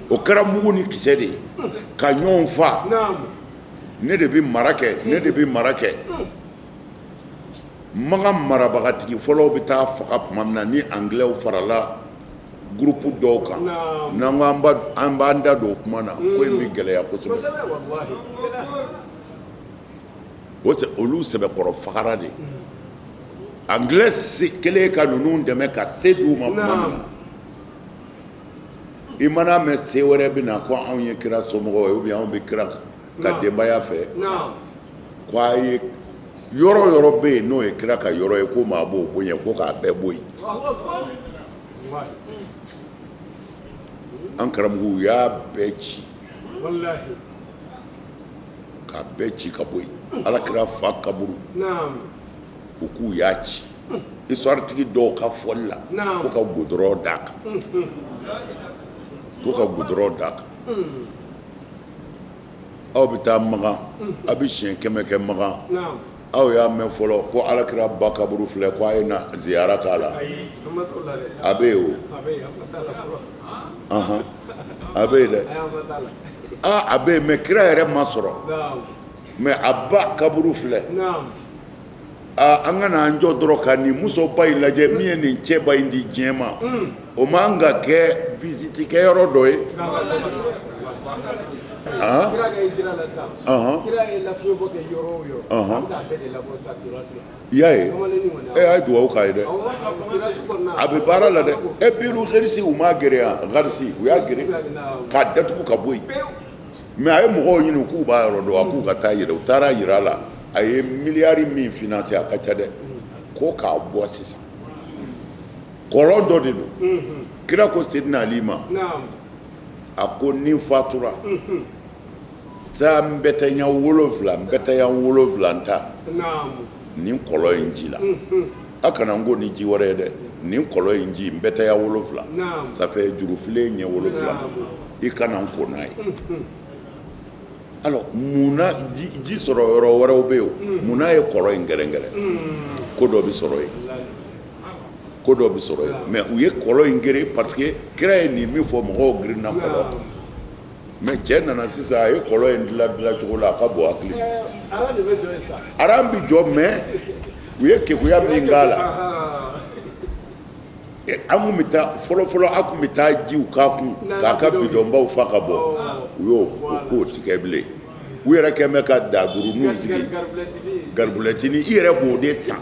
O kɛra mugu ni kisɛ de ye ka ɲɔgɔn fa. Ne de bɛ mara kɛ, ne de bɛ mara kɛ. Makan marabagatigi fɔlɔw bɛ taa faga tuma min na, ni Anglais farala groupe dɔw kan, n'an ko an b'an da don o kuma na, ko in bɛ gɛlɛya kosɛbɛ. Olu sɛbɛkɔrɔ fagara de. Anglais kɛlen ka ninnu dɛmɛ ka se d'u ma tuma min na, i mana mɛn se wɛrɛ bɛ na ko anw ye kira somɔgɔw ye ou bien anw bɛ kira ka denbaya fɛ, ko a ye yɔrɔ yɔrɔ bɛ yen n'o ye kira ka yɔrɔ ye, ko maa b'o bonya, ko k'a bɛɛ bɔ yen. An karamɔgɔw y'a bɛɛ ci, k'a bɛɛ ci ka bɔ yen. Ala kira fa kaburu, u k'u y'a ci. Histoire tigi dɔw ka fɔli la, ko ka goudron d'a kan, ko ka goudron d'a kan. Aw bɛ taa Makan, aw bɛ siɲɛ 100 kɛ Makan, aw y'a mɛn fɔlɔ ko Ala kira ba kaburu filɛ, ko a ye na ziyara k'a la? A bɛ yen o, a bɛ yen dɛ, aa a bɛ yen, mais kira yɛrɛ ma sɔrɔ, mais a ba kaburu filɛ. Aa, an ka n'an jɔ dɔrɔn ka nin musoba in lajɛ min ye nin cɛba in di diɲɛ ma, o man ka kɛ visite kɛyɔrɔ dɔ ye. Kira ka hijira la sa, kira ye lafiɲɛbɔ kɛ yɔrɔ o yɔrɔ, a bɛ k'a bɛɛ de labɔ sa terrasse la. I y'a ye, e a ye dugawu k'a ye dɛ, a bɛ baara la dɛ. E Biru Garisi, u m'a gere yan, Garisi u y'a gere k'a datugu ka bɔ yen, mais a ye mɔgɔw ɲini k'u b'a yɔrɔ dɔn, a k'u ka taa yira. U taara yira a la, a ye miliyari min financer, a ka ca dɛ, ko k'a bɔ sisan. Kɔlɔn dɔ de don. Kira ko Sedina Ali ma, a ko ni fatura taa n bɛtɛɲa 7, n bɛtɛɲa 7 ta nin kɔlɔn in ji la. A kana n ko ni ji wɛrɛ ye dɛ, nin kɔlɔn in ji, n bɛtɛɲa 7, ça fait jurufilen ɲɛ 7, i kana n ko n'a ye. Alors munna ji sɔrɔ yɔrɔ wɛrɛw bɛ yen, munna ye kɔlɔn in kɛrɛnkɛrɛn? Ko dɔ bɛ sɔrɔ yen, ko dɔ bɛ sɔrɔ yen. Mais u ye kɔlɔn in gere parce que kira ye nin min fɔ, mɔgɔw girinna kɔlɔn kan. Mais cɛ nana sisan, a ye kɔlɔn in dilan dilan cogo la, a ka bon hakili. Aran bɛ jɔ, mais u ye kekuya min k'a la, an kun bɛ taa fɔlɔ fɔlɔ, an kun bɛ taa jiw k'a kun k'a ka bidɔnbaw fa ka bɔ, u y'o k'o tigɛ bilen. U yɛrɛ kɛn bɛ ka daduruninw sigi, garibulɛtini, i yɛrɛ b'o de san,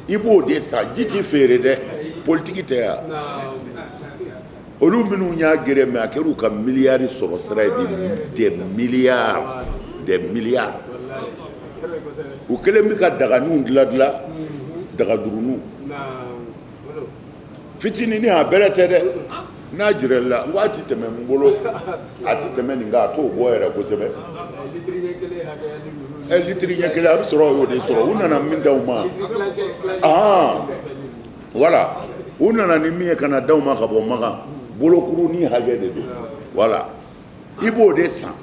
i b'o de san. Ji tɛ feere dɛ, politiki tɛ yan. Olu minnu y'a gere, mais a kɛra u ka miliyari sɔrɔ sira ye, des milliards, des milliards. U kɛlen bɛ ka daganinw dilan dilan, dagaduruninw. Fitinin a bɛrɛ tɛ dɛ, n'a jirala i la, n ko a ti tɛmɛ n bolo, a ti tɛmɛ nin kan, a t'o bɔ yɛrɛ kosɛbɛ. Ɛ, litiri ɲɛ kelen a bɛ sɔrɔ, o y'o de sɔrɔ. U nana min d'aw ma, aa voilà, u nana ni min ye ka na d'aw ma ka bɔ Makan, bolokurunin hakɛ de don. Voilà, i b'o de san.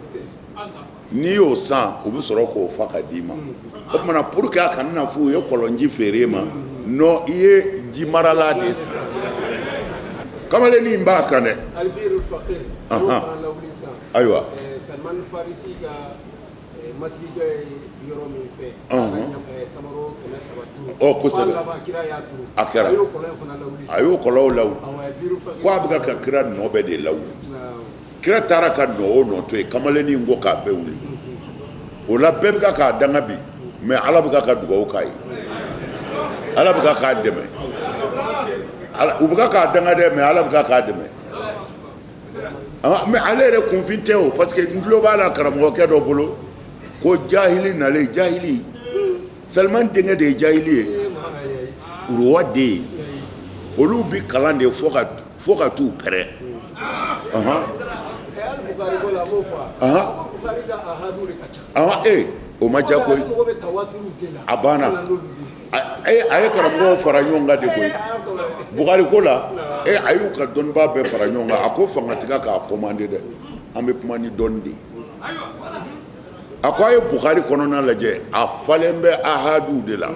N'i y'o san, u bɛ sɔrɔ k'o fa ka d'i ma. O tuma na, pour que a kana na f'u ye kɔlɔnji feere ma, non, i ye jimarala de san. Kamalennin b'a kan dɛ. Ayiwa, Salman Farisi ka matigikɛ ye yɔrɔ min fɛ, tamaro 300 turu. Ɔ, kosɛbɛ. Kira y'a turu. A kɛra. A y'o kɔlɔn fana lawuli. A y'o kɔlɔnw lawuli ko a bɛ ka kira nɔ bɛɛ de lawuli. Kira taara ka nɔ o nɔ to yen, kamalennin ko k'a bɛɛ wuli. O la, bɛɛ bɛ k'a danga bi, mais Ala bɛ ka dugawu k'a ye, Ala bɛ k'a dɛmɛ. U bɛ k'a danga dɛ, mais Ala bɛ k'a dɛmɛ. Mais ale yɛrɛ kunfin tɛ o, parce que n tulo b'a la karamɔgɔkɛ dɔ bolo ko jahili nalen. Jahili, Salman denkɛ de ye jahili ye, roi den ye. Olu bi kalan de fo ka t'u pɛrɛn. Ee, o ma diya koyi. A banna. A ye karamɔgɔw fara ɲɔgɔn kan de koyi, Bukari ko la. E, a y'u ka dɔnnibaa bɛɛ fara ɲɔgɔn kan. A ko fangatigiya k'a commandé dɛ, an bɛ kuma ni dɔnni de ye. A ko a ye Bukari kɔnɔna lajɛ, a falen bɛ ahadiw de la.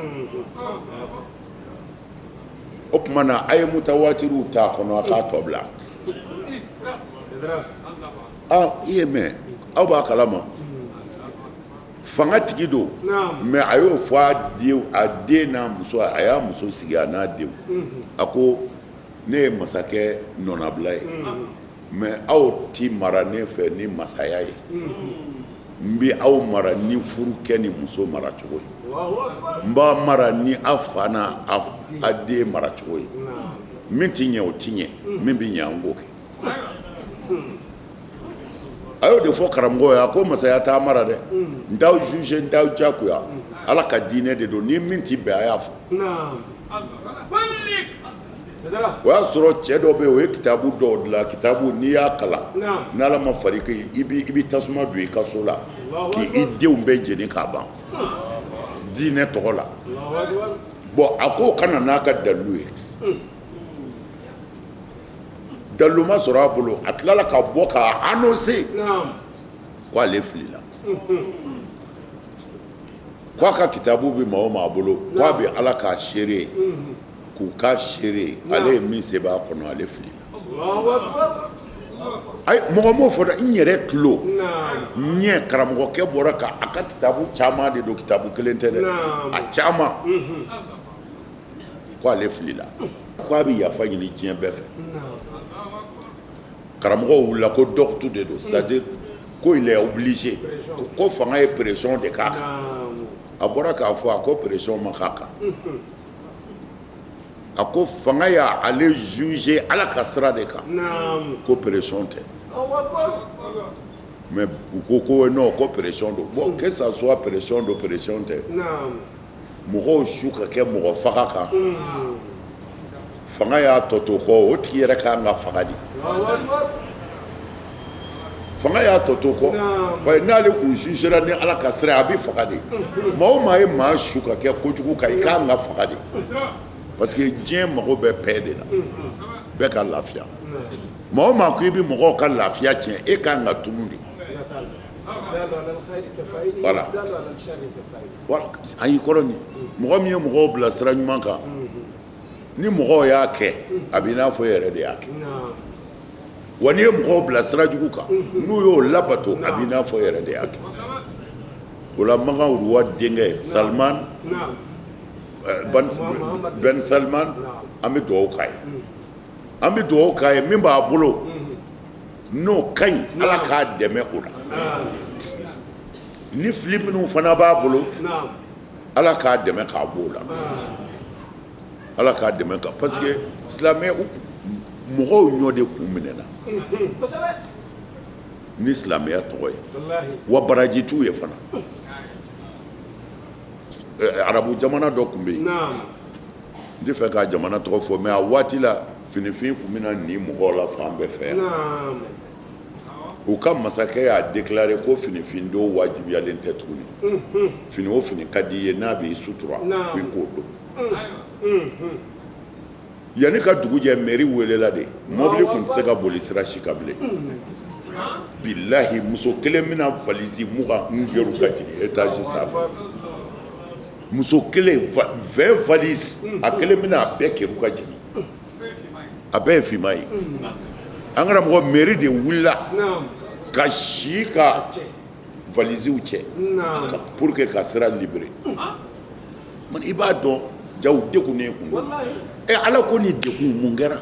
O tuma na, a ye mutawatiriw t'a kɔnɔ, a k'a tɔ bila. Ah, i ye mɛn, aw b'a kalama, fanga tigi don, mais a y'o fɔ a den n'a muso. A y'a muso sigi, a n'a denw. A ko ne ye masakɛ nɔnabila ye, mais aw ti mara ne fɛ ni masaya ye. N bɛ aw mara ni furukɛ ni muso mara cogo ye, n b'a mara ni aw fa n'a a den mara cogo ye. Min ti ɲɛ, o ti ɲɛ. Min bɛ ɲɛ, an k'o kɛ. A y'o de fɔ karamɔgɔ ye. A ko masaya t'a mara dɛ, n t'aw juge, n t'aw jagoya. Ala ka diinɛ de don, ni min ti bɛn, a y'a fɔ. O y'a sɔrɔ cɛ dɔ bɛ yen, o ye kitabu dɔw dilan. Kitabu, n'i y'a kalan, n'Ala ma far'i kan, i bɛ tasuma don i ka so la k'i denw bɛɛ jeni k'a ban diinɛ tɔgɔ la. Bon, a ko ka na n'a ka dalilu ye. Dalilu ma sɔrɔ a bolo. A tilala ka bɔ k'a annoncer ko ale filila, ko a ka kitabu bɛ maa o maa bolo, ko a bɛ Ala k'a seere ye, k'u k'a seere ye, ale ye min se b'a kɔnɔ, ale filila. Ayi, mɔgɔ m'o fɔ dɛ, n yɛrɛ tulo ɲɛ. Karamɔgɔkɛ bɔra ka a ka kitabu caman de don, kitabu kelen tɛ dɛ, a caman, ko ale filila, ko a bɛ yafa ɲini diɲɛ bɛɛ fɛ. Karamɔgɔw wulila ko dɔgɔtu de don, c'est à dire ko il est obligé, ko fanga ye pression de k'a kan. A bɔra k'a fɔ, a ko pression ma k'a kan. A ko fanga y'ale juger Ala ka sira de kan, ko pression tɛ. Mais u ko ko non, ko pression don. Bon, que ça soit pression don, pression tɛ, mɔgɔw su ka kɛ mɔgɔ faga kan, fanga y'a tɔ to kɔ, o tigi yɛrɛ ka kan ka faga de. Fanga y'a tɔ to kɔ, bari n'ale kun jugera ni Ala ka sira, a bɛ faga de. Maa o maa ye maa su ka kɛ kojugu kan, i ka kan ka faga de, parce que diɲɛ mago bɛ paix de la, bɛɛ ka lafiya. Maa o maa ko i bɛ mɔgɔw ka lafiya tiɲɛ, e ka kan ka tunun de. Voilà, voilà, a y'i kɔrɔ nin. Mɔgɔ min ye mɔgɔw bila sira ɲuman kan, ni mɔgɔw y'a kɛ, a b'i n'a fɔ e yɛrɛ de y'a kɛ. Wa n'i ye mɔgɔw bila sira jugu kan, n'u y'o labato, a b'i n'a fɔ e yɛrɛ de y'a kɛ. O la, Makan roi denkɛ Salman Ben Salman, an bɛ dugawu k'a ye, an bɛ dugawu k'a ye. Min b'a bolo n'o ka ɲi, Ala k'a dɛmɛ o la. Ni fili minnu fana b'a bolo, Ala k'a dɛmɛ k'a b'o la, Ala k'a dɛmɛ kan, parce que silamɛ mɔgɔw ɲɔ de kun minɛna ni silamɛya tɔgɔ ye, wa baraji t'u ye fana. Arabu jamana dɔ tun bɛ yen, n tɛ fɛ k'a jamana tɔgɔ fɔ, mais a waati la Finifin tun bɛna nin mɔgɔw la fan bɛɛ fɛ yan. U ka masakɛ y'a déclaré ko finifin don wajibiyalen tɛ tuguni. Fini o fini ka di i ye, n'a b'i sutura, i k'o don. Yanni ka dugu jɛ, mairie welela de, mobili tun tɛ se ka boli sira si kan bilen. Bilahi, muso kelen bɛna valise 20 geru ka jigin étage sanfɛ. Muso kelen, 20 valises, a kelen bɛna a bɛɛ keru ka jigin, a bɛɛ ye finman ye. An karamɔgɔ, mairie de wulila ka si ka valisew cɛ pour que ka sira libérer. I b'a dɔn jaw degunnen kun don. Ɛ, Ala ko ni degun mun kɛra?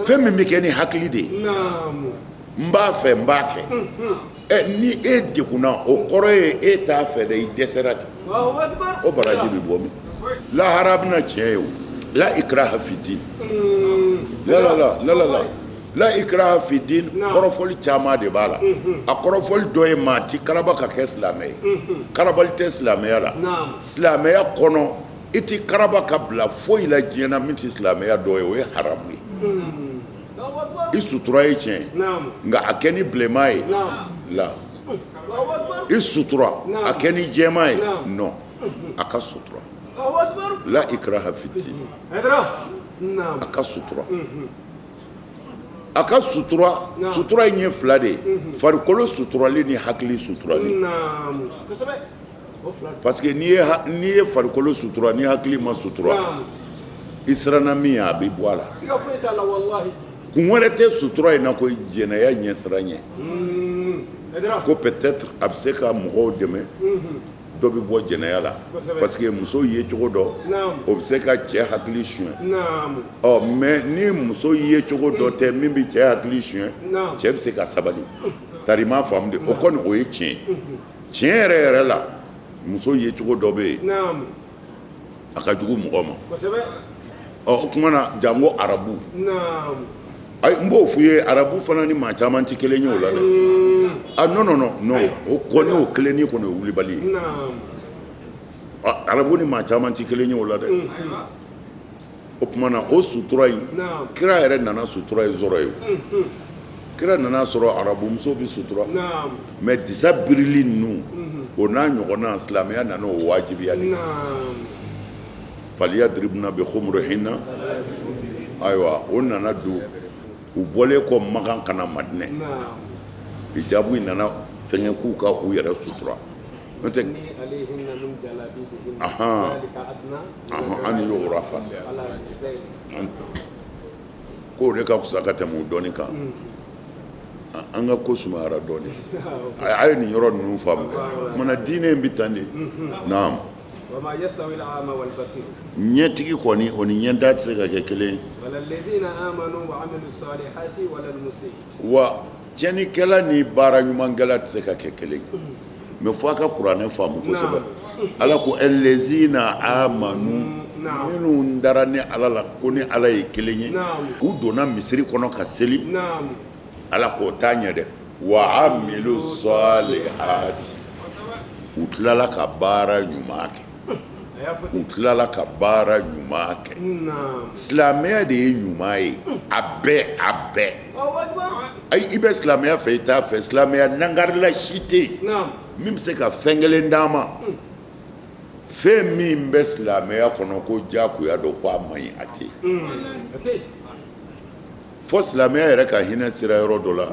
Fɛn min bɛ kɛ ni hakili de ye, n b'a fɛ, n b'a kɛ. Ɛ, ni e degunna, o kɔrɔ ye e t'a fɛ dɛ, i dɛsɛra de. O baraji bɛ bɔ min? Lahara bɛna tiɲɛ ye. O la ikraha fi din, la la la la la la la ikraha fi din, kɔrɔfɔli caman de b'a la. A kɔrɔfɔli dɔ ye, maa ti karaba ka kɛ silamɛ ye, karabali tɛ silamɛya la. Silamɛya kɔnɔ, i ti karaba ka bila foyi la diɲɛ na min tɛ silamɛya dɔ ye, o ye haramu ye. I sutura ye tiɲɛ ye, nka a kɛ ni bilenman ye la, i sutura a kɛ ni jɛman ye, non, a ka sutura. La ikraha fi din, a ka sutura, a ka sutura. Sutura in ye fila de ye, farikolo suturali ni hakili suturali. Parce que n'i ye farikolo sutura, ni hakili ma sutura, i siranna min ye, a bɛ bɔ a la. Kun wɛrɛ tɛ sutura in na ko jɛnɛya ɲɛ siran ɲɛ, ko peut-être a bɛ se ka mɔgɔw dɛmɛ, dɔ bɛ bɔ jɛnɛya la, parce que muso ye cogo dɔ, o bɛ se ka cɛ hakili suɲɛ. Ɔ, mais ni muso ye cogo dɔ tɛ min bɛ cɛ hakili suɲɛ, cɛ bɛ se ka sabali. Tari m'a faamu de, o kɔni o ye tiɲɛ ye. Tiɲɛ yɛrɛ yɛrɛ la, muso ye cogo dɔ bɛ yen, a ka jugu mɔgɔ ma. Ɔ, o tuma na, janko arabu. Ayi, n b'o f'u ye, arabu fana ni maa caman tɛ kelen ye o la dɛ. Ah, non, non, non, non, o kɔni, o kelenni kɔni, o wulibali ye. Arabu ni maa caman tɛ kelen ye o la dɛ. O tuma na, o sutura in, kira yɛrɛ nana sutura in sɔrɔ yen. Kira nana sɔrɔ arabumuso bɛ sutura, mais disa birili ninnu, o n'a ɲɔgɔnna, silamɛya nana o wajibiya de. Faliyadribna bi khumurihinna. Ayiwa, o nana don u bɔlen kɔ Makan ka na Madinɛ, hijabu in nana fɛngɛ k'u ka u yɛrɛ sutura, n'o tɛ ahan an yu'rafna, k'o de ka fisa ka tɛmɛ o dɔnni kan. An ka ko sumayara dɔɔnin. A ye nin yɔrɔ ninnu faamu dɛ. Mana diinɛ in bɛ tan de. Naam. Ɲɛtigi kɔni, o ni ɲɛntan tɛ se ka kɛ kelen. Wa tiɲɛnikɛla ni baara ɲumankɛla tɛ se ka kɛ kelen. Mais fo a ka kuranɛ faamu kosɛbɛ. Ala ko allazina amanu, minnu dara ni Ala la, ko ni Ala ye kelen ye, u donna misiri kɔnɔ ka seli. Ala k'o t'a ɲɛ dɛ. Wa amilu salihati, u tilala ka baara ɲuman kɛ, u tilala ka baara ɲuman kɛ. Silamɛya de ye ɲuman ye, a bɛɛ, a bɛɛ. Ayi, i bɛ silamɛya fɛ, i t'a fɛ, silamɛya nangarila si tɛ yen min bɛ se ka fɛn kelen d'an ma, fɛn min bɛ silamɛya kɔnɔ ko diyagoya don, ko a man ɲi, a tɛ yen. Fo silamɛya yɛrɛ ka hinɛ sira yɔrɔ dɔ la,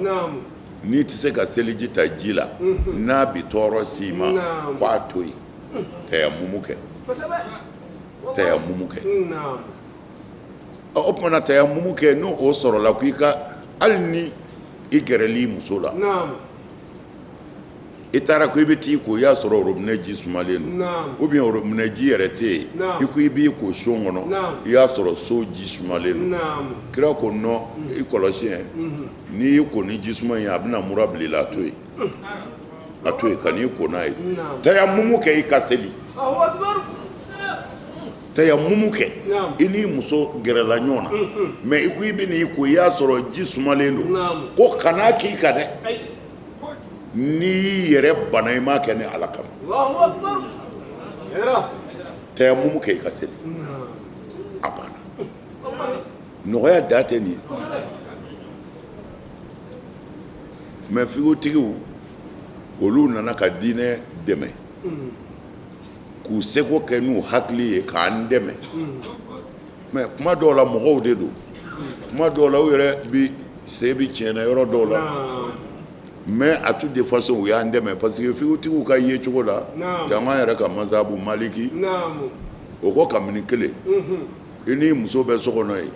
n'i tɛ se ka seliji ta ji la, n'a bɛ tɔɔrɔ s'i ma, ko a to yen, tayamumu kɛ, tayamumu kɛ. O tuma na, tayamumu kɛ, n'o o sɔrɔla, ko i ka, hali ni i gɛrɛl'i muso la, i taara ko i bɛ t'i ko, i y'a sɔrɔ robinet ji sumalen don, ou bien robinet ji yɛrɛ tɛ yen, i ko i b'i ko so kɔnɔ, i y'a sɔrɔ so ji sumalen don. Kira ko non, i kɔlɔsi ɛ, n'i y'i ko ni ji suma ye, a bɛna mura bila i la, a to yen, a to yen, kan'i ko n'a ye. Tayamumu kɛ, i ka seli. Tayamumu kɛ, i n'i muso gɛrɛla ɲɔgɔn na, mais i ko i bɛ n'i ko, i y'a sɔrɔ ji sumalen don, ko kan'a k'i kan dɛ. N'i y'i yɛrɛ bana, i m'a kɛ ni Ala kama. Tayamumu kɛ, i ka seli, a banna. Nɔgɔya da tɛ nin ye. Mais figutigiw, olu nana ka diinɛ dɛmɛ k'u seko kɛ n'u hakili ye k'an dɛmɛ. Mais kuma dɔw la, mɔgɔw de don. Kuma dɔw la, u yɛrɛ bi se bi tiɲɛna yɔrɔ dɔw la. Mais à toute de façon, u y'an dɛmɛ, parce que figutigiw ka ye cogo la, jango an yɛrɛ ka mazabu maliki, o ko kabini kelen i ni muso bɛ so kɔnɔ yen,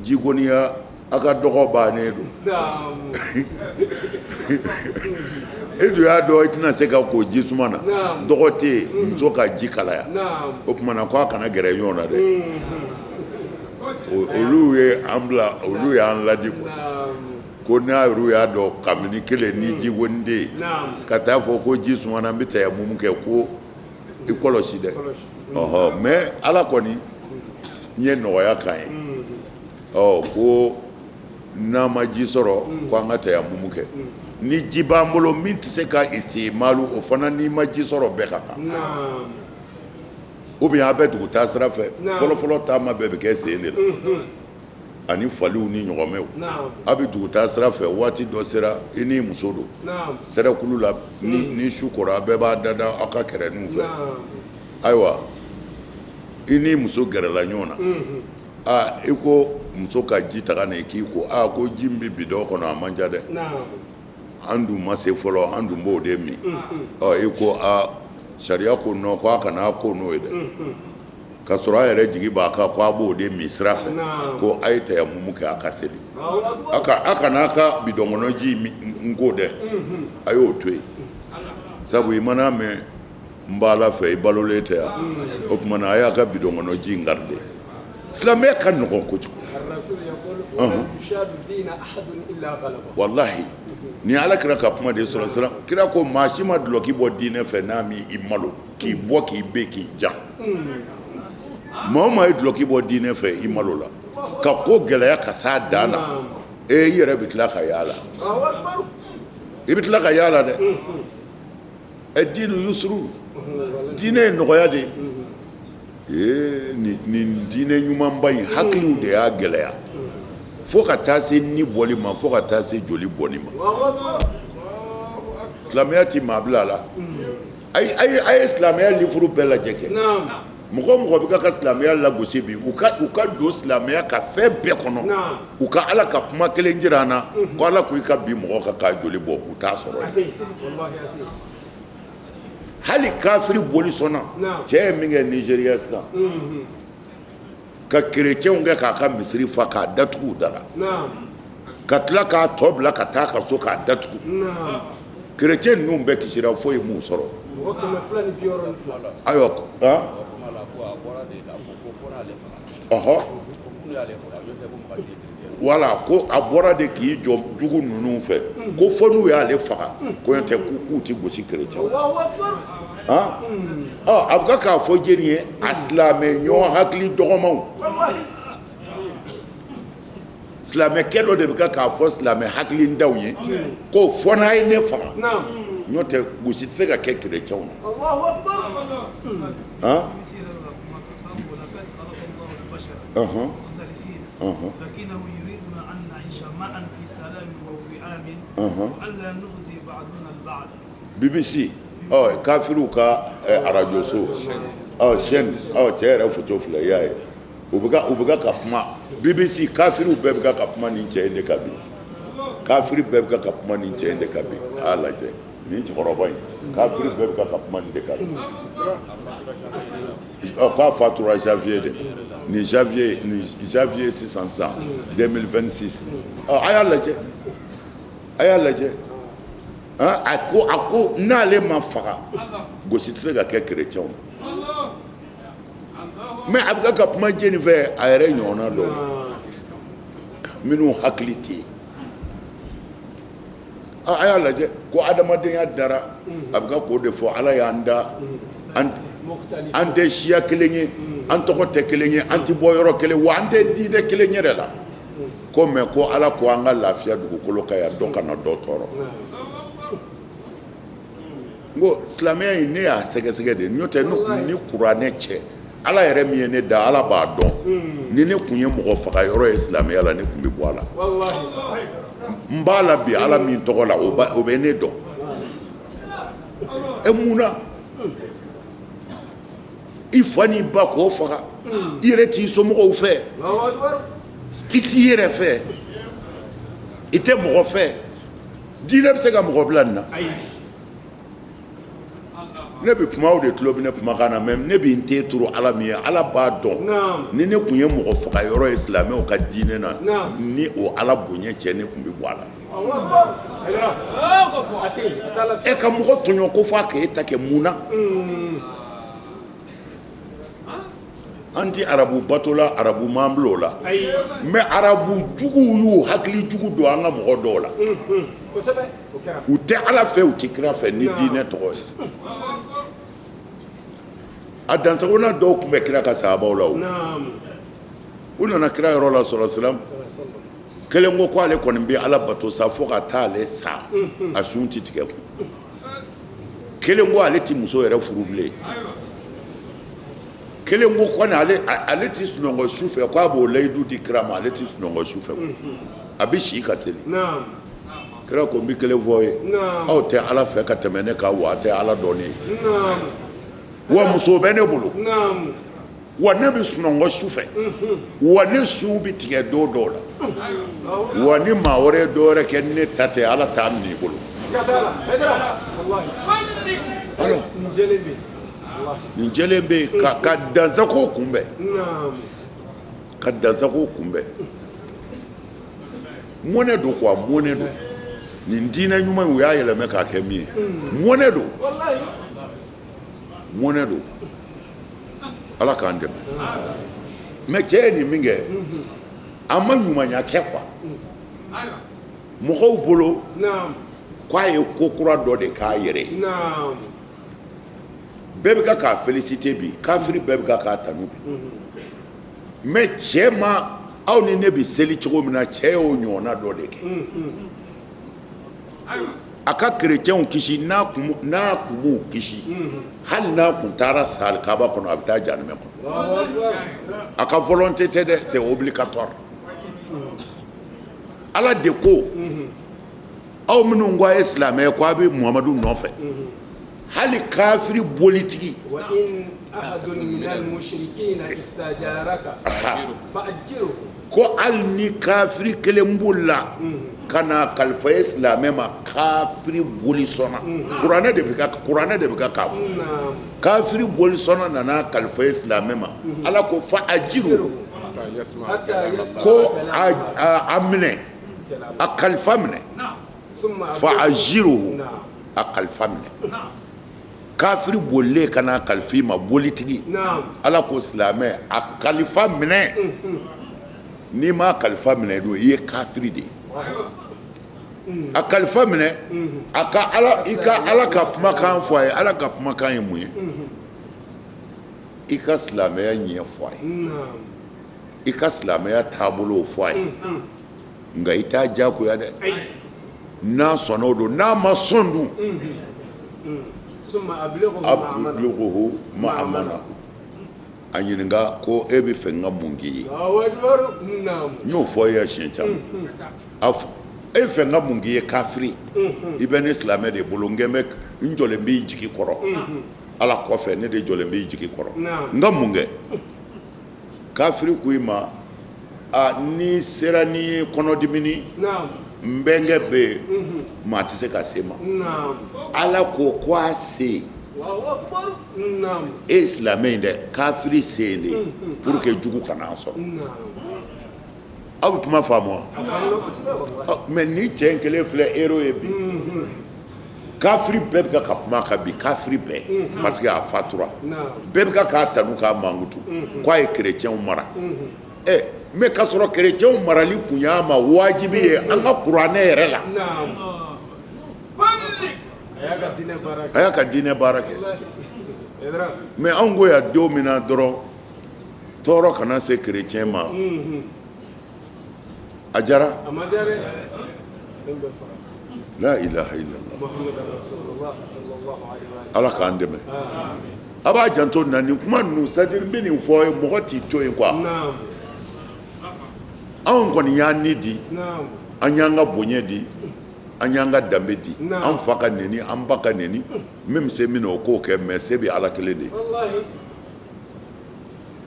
jikoniya a ka dɔgɔ bannen don. E dun y'a dɔn i tɛna se ka ko ji suma na, dɔgɔ tɛ yen, muso ka ji kalaya, o tuma na ko a kana gɛrɛ ɲɔgɔn na dɛ. Olu ye an bila, olu y'an ladi quoi, ko n'a yɛrɛ y'a dɔn kabini kelen ni ji kɔni tɛ yen, ka taa fɔ ko ji sumana, n bɛ tayamumu kɛ, ko i kɔlɔsi dɛ. Ɔhɔ, mais Ala kɔni n ye nɔgɔya k'an ye. Ɔ, ko n'an ma ji sɔrɔ, ko an ka tayamumu kɛ ni ji b'an bolo min tɛ se ka istimalu, o fana n'i ma ji sɔrɔ, bɛɛ ka kan, ou bien a bɛ dugu taa sira fɛ. Fɔlɔfɔlɔ, taama bɛɛ bɛ kɛ sen de la ani faliw ni ɲɔgɔmɛw. A bɛ dugu taa sira fɛ, waati dɔ sera, i ni muso don sɛrɛkulu la, ni su kora, a bɛɛ b'a dada aw ka kɛrɛninw fɛ. Ayiwa, i ni muso gɛrɛla ɲɔgɔn na, aa, i ko muso ka ji ta ka na i k'i ko, aa, ko ji min bɛ bidɔn kɔnɔ, a man ca dɛ, an dun ma se fɔlɔ, an dun b'o de min. Ɔ, i ko aa, sariya ko non, ko a kana ko n'o ye dɛ, ka sɔrɔ a yɛrɛ jigi b'a kan ko a b'o de min sira fɛ, ko a ye tayamumu kɛ, a ka seli, a kana a ka bidɔn kɔnɔ ji n ko dɛ, a y'o to yen, sabu i mana mɛn n b'a la fɛ, i balolen tɛ yan. O tuma na, a y'a ka bidɔn kɔnɔ ji in garder. Silamɛya ka nɔgɔn kojugu. Walahi, ni Ala kira ka kuma de sɔrɔ siran. Kira ko maa si ma dulɔki bɔ diinɛ fɛ n'a mi i malo k'i bɔ k'i ben k'i jan. Maa o maa ye dulɔki bɔ diinɛ fɛ, i malo la ka ko gɛlɛya ka s'a dan na, e i yɛrɛ bɛ tila ka y'a la, i bɛ tila ka y'a la dɛ. Ɛ, dinu yusuru, diinɛ ye nɔgɔya de ye. Ee, nin diinɛ ɲumanba in, hakiliw de y'a gɛlɛya fo ka taa se ni bɔli ma, fo ka taa se joli bɔni ma. Silamɛya ti maa bila a la. A ye silamɛya livre bɛɛ lajɛ kɛ. Mɔgɔ o mɔgɔ bɛ ka silamɛya lagosi bi, u ka don silamɛya ka fɛn bɛɛ kɔnɔ, u ka Ala ka kuma kelen jira an na ko Ala ko i ka bi mɔgɔ kan k'a joli bɔ, u t'a sɔrɔ yen. Hali kafiri boli sɔnna, cɛ ye min kɛ Nizeriya sisan, ka kerecɛnw kɛ k'a ka misiri fa k'a datugu u da la, ka tila k'a tɔ bila ka taa ka so k'a datugu, kerecɛn ninnu bɛɛ kisira, foyi m'u sɔrɔ. Ayiwa, ɔhɔ, wala ko a bɔra de k'i jɔ jugu ninnu fɛ, ko fo n'u y'ale faga, ko tɛ k'u tɛ gosi kerecɛnw. Ɔ, a bɛ k'a fɔ jeni ye? A silamɛ ɲɔgɔn hakili dɔgɔmanw, silamɛkɛ dɔ de bɛ k'a fɔ silamɛ hakilintanw ye ko fo n'a ye ne faga, n'o tɛ gosi tɛ se ka kɛ kerecɛnw na. ɔhɔn ɔhɔn لكنه يريدنا أن نعيش معا في سلام ووئام وألا نؤذي بعضنا البعض. BBC, ɔ, kafiriw ka arajo so, ɔ, chaîne, ɔ, cɛ yɛrɛ photo filɛ, i y'a ye, u bɛ ka kuma BBC. Kafiriw bɛɛ bɛ ka kuma nin cɛ in de kan bi. Kafiri bɛɛ bɛ ka kuma nin cɛ in de kan bi. A y'a lajɛ, nin cɛkɔrɔba in, kafiri bɛɛ bɛ ka kuma nin de kan bi. Ɔ, k'a fatura janvier de, nin janvier, nin janvier sisan sisan 2026. Ɔ, a y'a lajɛ, a y'a lajɛ. A ko n'ale ma faga, gosi tɛ se ka kɛ kerecɛnw na. Mais a bɛ ka kuma jeni fɛ, a yɛrɛ ɲɔgɔnna dɔw minnu hakili tɛ yen. A y'a lajɛ ko adamadenya dara, a bɛ ka k'o de fɔ. Ala y'an da, an tɛ siya kelen ye, an tɔgɔ tɛ kelen ye, an tɛ bɔ yɔrɔ kelen wa, an tɛ diinɛ kelen yɛrɛ la ko. Mais ko Ala ko an ka lafiya dugukolo kan yan, dɔ kana dɔ tɔɔrɔ. N ko silamɛya in, ne y'a sɛgɛsɛgɛ de, n'o tɛ ni kuranɛ cɛ. Ala yɛrɛ min ye ne da, Ala b'a dɔn, ni ne tun ye mɔgɔ faga yɔrɔ ye silamɛya la, ne tun bɛ bɔ a la. N b'a la bi Ala min tɔgɔ la, o bɛ ne dɔn. E mun na i fa n'i ba k'o faga, i yɛrɛ t'i somɔgɔw fɛ, i t'i yɛrɛ fɛ, i tɛ mɔgɔ fɛ? Diinɛ bɛ se ka mɔgɔ bila nin na? Ne bɛ kuma, aw de tulo bɛ ne kumakan na, mais ne bɛ n ten turu Ala min ye, Ala b'a dɔn, ni ne tun ye mɔgɔ faga yɔrɔ ye silamɛw ka diinɛ na, ni o Ala bonya cɛ, ne tun bɛ bɔ a la. E ka mɔgɔ tɔɲɔ ko f'a k'e ta kɛ, mun na? An tɛ arabu bato la, arabu m'an bila o la, mais arabu juguw y'u hakili jugu don an ka mɔgɔ dɔw la. U tɛ Ala fɛ, u tɛ kira fɛ ni diinɛ tɔgɔ ye. A dansagona dɔw tun bɛ kira ka sahabaw la. O u nana kira yɔrɔ la sɔrɔ silam. Kelen ko k'ale kɔni bɛ Ala bato sa fo ka taa ale sa, a sun tɛ tigɛ kun. Kelen ko ale tɛ muso yɛrɛ furu bilen. Kelen ko kɔni ale tɛ sunɔgɔ su fɛ, k'a b'o layidu di kira ma, ale tɛ sunɔgɔ su fɛ, a bɛ si ka seli. Kira ko n bɛ kelen fɔ ye, aw tɛ Ala fɛ ka tɛmɛ ne kan, wa a tɛ Ala dɔn ne ye, wa muso bɛ ne bolo, wa ne bɛ sunɔgɔ su fɛ, wa ne sun bɛ tigɛ don dɔw la, wa ni maa wɛrɛ ye dɔ wɛrɛ kɛ ne ta tɛ, Ala t'a minɛ i bolo. Nin jɛlen bɛ yen ka dansago kunbɛn, ka dansago kunbɛn. Mɔnɛ don quoi, mɔnɛ don. Nin diinɛ ɲuman in, u y'a yɛlɛmɛ k'a kɛ min ye, mɔnɛ don, mɔnɛ don. Ala k'an dɛmɛ. Mais cɛ ye nin min kɛ, a ma ɲumanya kɛ quoi mɔgɔw bolo, k'a ye ko kura dɔ de k'a yɛrɛ ye. Bɛɛ bɛ ka k'a féliciter bi, kafiri bɛɛ bɛ ka k'a tanu bi. Mais cɛ ma, aw ni ne bɛ seli cogo min na, cɛ y'o ɲɔgɔnna dɔ de kɛ. A ka kerecɛnw kisi, n'a kun m'u kisi, hali n'a kun taara sa alikaba kɔnɔ, a bɛ taa jahanamɛ kɔnɔ. A ka volonté tɛ dɛ, c'est obligatoire. Ala de ko, aw minnu ko a ye silamɛ ye, ko a bɛ Muhamadu nɔfɛ, hali kafiri bolitigi, ko hali ni kafiri kelen bolila ka na kalifa ye silamɛ ma, kafiri bolisɔnna, kuranɛ de bɛ ka kuranɛ de bɛ ka k'a fɔ, kafiri bolisɔnna nana kalifa ye silamɛ ma, Ala ko fa ajiru, ko a minɛ, a kalifa minɛ, fa ajiru, a kalifa minɛ. Kafiri bolilen ka na kalifa i ma, bolitigi, Ala ko silamɛ, a kalifa minɛ. N'i m'a kalifa minɛ don, i ye kafiri de ye. A kalifa minɛ, a ka ala, i ka Ala ka kumakan fɔ a ye. Ala ka kumakan ye mun ye? I ka silamɛya ɲɛfɔ a ye, i ka silamɛya taabolow fɔ a ye, nka i t'a diyagoya dɛ. N'a sɔnna o don, n'a ma sɔn dun, ablighuhu ma'amana, a ɲininka ko e bɛ fɛ n ka mun k'i ye? N y'o fɔ i ye siɲɛ caman. A fɔ e bɛ fɛ n ka mun k'i ye? Kafiri, i bɛ ne silamɛ de bolo, n bɛ n jɔlen b'i jigi kɔrɔ. Ala kɔfɛ, ne de jɔlen b'i jigi kɔrɔ. N ka mun kɛ? Kafiri ko i ma, a n'i sera ni ye kɔnɔdimini, n bɛnkɛ bɛ yen, maa tɛ se ka se ma. Ala ko ko a se e ye silamɛ in dɛ, kafiri se yen de pour que jugu kana a sɔrɔ. Aw bɛ kuma faamu wa? Mais ni cɛ in kelen filɛ héros ye bi, kafiri bɛɛ bɛ ka kuma kan bi, kafiri bɛɛ, parce que a fatura, bɛɛ bɛ ka k'a tanu k'a mankutu k'a ye kerecɛnw mara. Ɛ mais k'a sɔrɔ kerecɛnw marali kun y'a ma wajibi ye an ka kuranɛ yɛrɛ la. A y'a ka diinɛ baara kɛ. Mais anw ko yan, don min na dɔrɔn tɔɔrɔ kana se kerecɛn ma, a jara. La ilaha illallah. Ala k'an dɛmɛ. A b'a janto na nin kuma ninnu, c'est à dire n bɛ nin fɔ mɔgɔ t'i to yen quoi. Anw kɔni y'an ni di, an y'an ka bonya di, an y'an ka danbe di. An fa ka neni, an ba ka neni, min bɛ se min na o k'o kɛ, mais se bɛ Ala kelen de ye.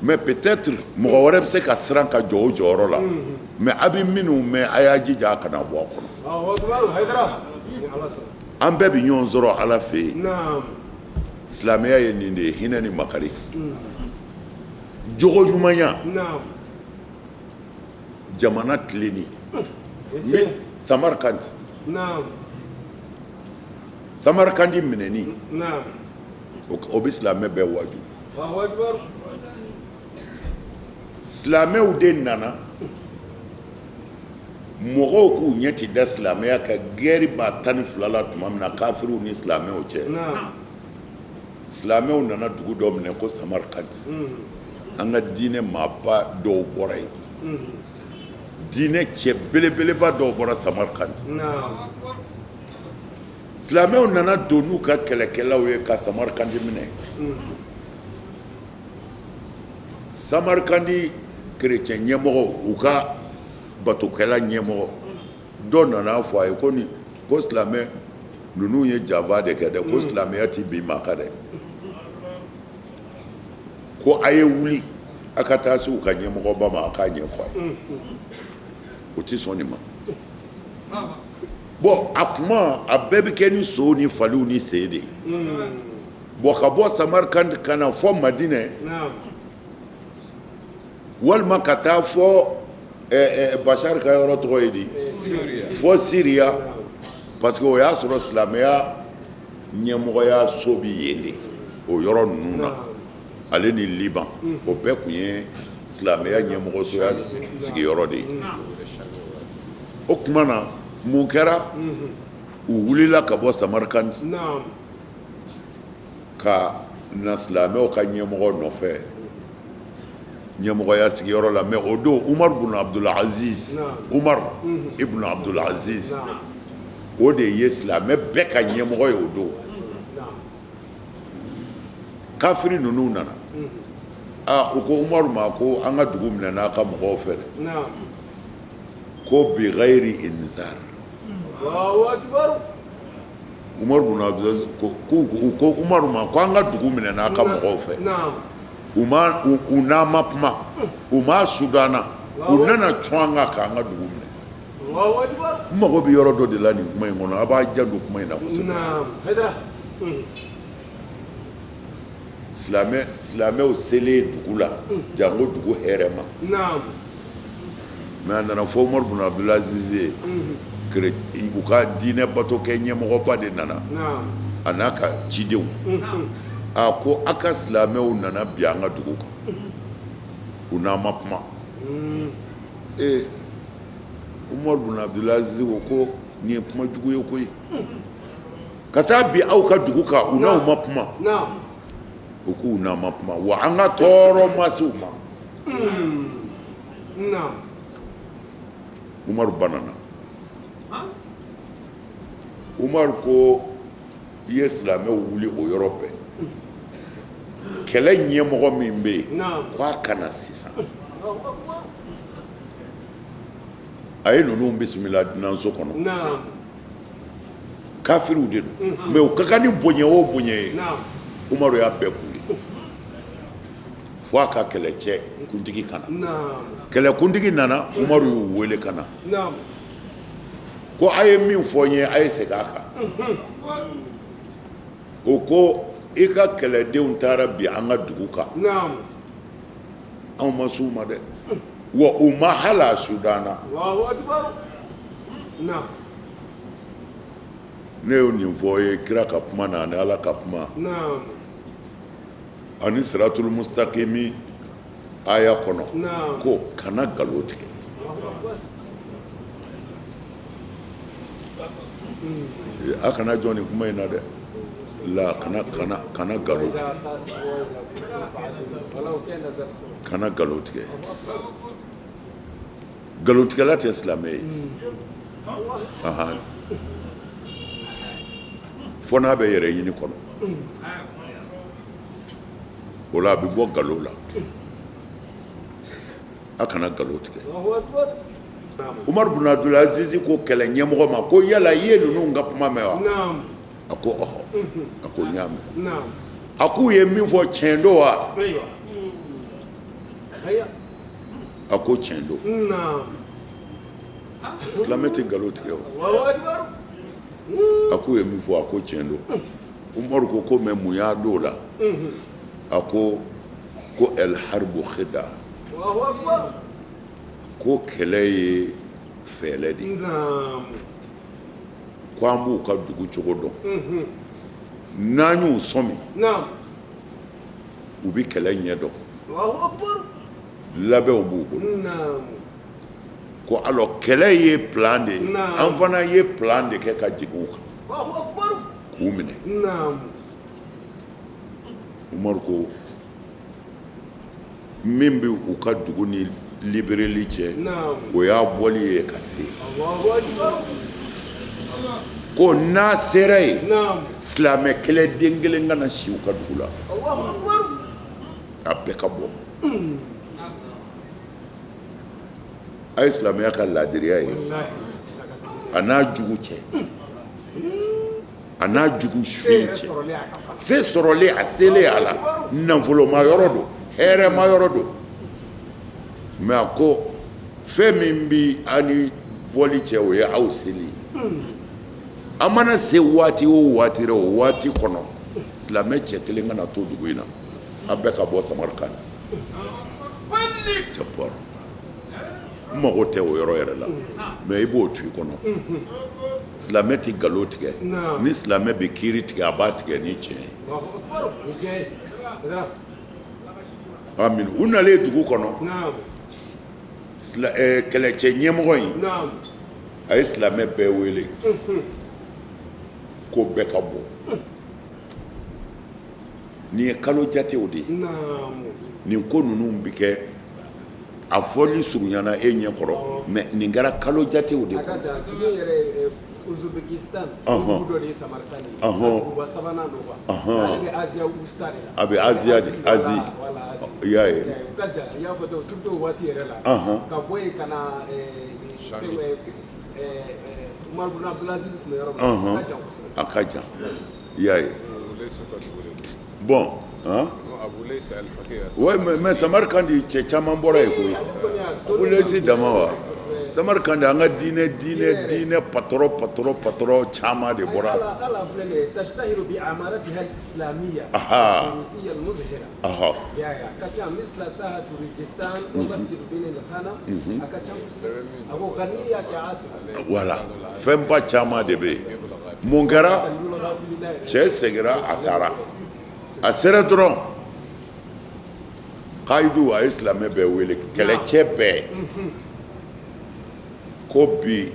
Mais peut-être mɔgɔ wɛrɛ bɛ se ka siran ka jɔ o jɔyɔrɔ la, mais a bɛ minnu mɛn, a y'a jija a kana bɔ a kɔnɔ. An bɛɛ bɛ ɲɔgɔn sɔrɔ Ala fɛ yen. Silamɛya ye nin de ye, hinɛ ni makari, jogo ɲumanya, jamana tilenni. Samarkand, Samarkandi minɛni, o bɛ silamɛ bɛɛ waaju. Silamɛw de nana, mɔgɔw k'u ɲɛ ti da silamɛya kan. Guerre b'a 12 la tuma min na kafiriw ni silamɛw cɛ, silamɛw nana dugu dɔ minɛ ko Samarkand. An ka diinɛ maaba dɔw bɔra yen, diinɛ cɛ belebeleba dɔw bɔra Samarkand. Silamɛw nana don n'u ka kɛlɛkɛlaw ye ka Samarkandi minɛ. Samarkandi kerecɛn ɲɛmɔgɔ, u ka batokɛla ɲɛmɔgɔ dɔ nana fɔ a ye ko nin ko silamɛ ninnu ye janfa de kɛ dɛ, ko silamɛya ti bin maa kan dɛ, ko a ye wuli a ka taa se u ka ɲɛmɔgɔba ma, a k'a ɲɛfɔ a ye. O ti sɔn nin ma. Bon, a kuma a bɛɛ bɛ kɛ ni sow ni faliw ni sen de ye. Bon, ka bɔ Samarkand ka na fɔ Madinɛ, walima ka taa fɔ Bashar ka yɔrɔ tɔgɔ ye di, fɔ Siriya, parce que o y'a sɔrɔ silamɛya ɲɛmɔgɔya so bɛ yen de, o yɔrɔ ninnu na, ale ni Liban, o bɛɛ tun ye silamɛya ɲɛmɔgɔsoya sigiyɔrɔ de ye. O tuma na mun kɛra? U wulila ka bɔ Samarkand ka na silamɛw ka ɲɛmɔgɔ nɔfɛ ɲɛmɔgɔya sigiyɔrɔ la. Mais o don, Umar ibn Abdul Aziz, Umar ibn Abdul Aziz, o de ye silamɛ bɛɛ ka ɲɛmɔgɔ ye o don. Kafiri ninnu nana, aa, u ko Umaru ma ko an ka dugu minɛ n'a ka mɔgɔw fɛ dɛ, ko bi ghayri inzar. Umaru ibn Abdul Aziz ko, u ko Umaru ma ko an ka dugu minɛ n'a ka mɔgɔw fɛ, u ma u n'an ma kuma, u ma sudanna, u nana cun an kan k'an ka dugu minɛ. N mago bɛ yɔrɔ dɔ de la nin kuma in kɔnɔ, a b'a janto kuma in na kosɛbɛ. Silamɛw selen dugu la, janko dugu hɛrɛ ma, mais a nana fɔ Umaru ibn Abdul Aziz ye, u ka diinɛ bato kɛ ɲɛmɔgɔba de nana, a n'a ka cidenw. A ko a ka silamɛw nana bi an ka dugu kan, u n'an ma kuma. Ee, Umaru ibn Abdul Aziz ko nin ye kuma jugu ye koyi, ka taa bi aw ka dugu kan, u n'aw ma kuma. U k'u n'an ma kuma, wa an ka tɔɔrɔ ma se u ma. Umaru banana. Umaru ko i ye silamɛw wuli o yɔrɔ bɛɛ, kɛlɛ ɲɛmɔgɔ min bɛ yen, k'a ka na sisan. A ye ninnu bisimila dunanso kɔnɔ. Kafiriw de don, mais u ka kan ni bonya o bonya ye, Umaru y'a bɛɛ k'u ye fo a ka kɛlɛcɛ kuntigi ka na. Kɛlɛkuntigi nana, Umaru y'u wele ka na, ko a ye min fɔ n ye, a ye segin a kan. O ko i ka kɛlɛdenw taara bi an ka dugu kan, anw ma s'u ma dɛ, wa u ma hali a sudan na. Ne y'o nin fɔ ye kira ka kuma na ani Ala ka kuma ani siratul mustakimi aya kɔnɔ, ko kana nkalon tigɛ. A kana jɔ nin kuma in na dɛ, la kana kana kana nkalon tigɛ, kana nkalon tigɛ. Nkalontigɛla tɛ silamɛ ye. Ahan, fo n'a bɛ yɛrɛ ɲini kɔnɔ, o la a bɛ bɔ nkalon la. A kana nkalon tigɛ. Umaru bun Abdulaziz ko kɛlɛ ɲɛmɔgɔ ma ko yala i ye ninnu ka kuma mɛn wa? A ko ɔhɔ. A ko n y'a mɛn. A k'u ye min fɔ, tiɲɛ don wa? A ko tiɲɛ don. Silamɛ tɛ nkalon tigɛ o. A k'u ye min fɔ, a ko tiɲɛ don. Umaru ko ko mais mun y'a don o la? A ko ko el harbu khida, ko kɛlɛ ye fɛɛrɛ de ye, ko an b'u ka dugu cogo dɔn, n'an y'u sɔmi, u bɛ kɛlɛ ɲɛ dɔn, labɛnw b'u bolo. Ko alors kɛlɛ ye plan de ye, an fana ye plan de kɛ ka jigin u kan k'u minɛ. Umaru ko min bɛ u ka dugu ni libéreli cɛ, o y'a bɔli ye ka se. Ko n'a sera yen, silamɛ kɛlɛden kelen kana si u ka dugu la, a bɛɛ ka bɔ. A ye silamɛya ka laadiriya ye a n'a jugu cɛ, a n'a jugu fin cɛ. Se sɔrɔlen, a selen a la, nafoloma yɔrɔ don, hɛrɛma yɔrɔ don, mais a ko fɛn min bi an ni bɔli cɛ, o ye aw seli ye. An mana se waati o waati rɔ, o waati kɔnɔ, silamɛ cɛ kelen kana to dugu in na, a bɛɛ ka bɔ Samarikandi. Cɛ n mago tɛ o yɔrɔ yɛrɛ la, mais i b'o to i kɔnɔ. Silamɛ tɛ nkalon tigɛ. Ni silamɛ bɛ kiiri tigɛ, a b'a tigɛ ni tiɲɛ ye. Amin. U nalen dugu kɔnɔ, kɛlɛcɛ ɲɛmɔgɔ in, a ye silamɛ bɛɛ wele ko bɛɛ ka bɔ. Nin ye kalo jatew de ye. Nin ko ninnu bɛ kɛ, a fɔli surunyana e ɲɛ kɔrɔ, mais nin kɛra kalo jatew de kɔnɔ. A bɛ Asie de, Asie, i y'a ye. Ka bɔ yen ka na Umaru bun Abdulaziz tun bɛ yɔrɔ min na, a ka jan kosɛbɛ. A ka jan, i y'a ye. Bon, hein? Ouais, mais Samarkandi cɛ caman bɔra yen koyi. Abu Laysi dama wa? Samarkandi, an ka diinɛ diinɛ diinɛ patron patron patron caman de bɔra. Ala filɛ nin ye تشتهر بعمارتها الإسلامية الفروسية المزهرة. Ya ya ka ca مثل ساحة ريجستان ومسجد بين الخانة, a ka ca kosɛbɛ. A ko غنية كعاصمة. Voilà, fɛnba caman de bɛ yen. Mun kɛra? Cɛ seginna, a taara, a sera dɔrɔn, kayidu, a ye silamɛ bɛɛ wele, kɛlɛcɛ bɛɛ, ko bi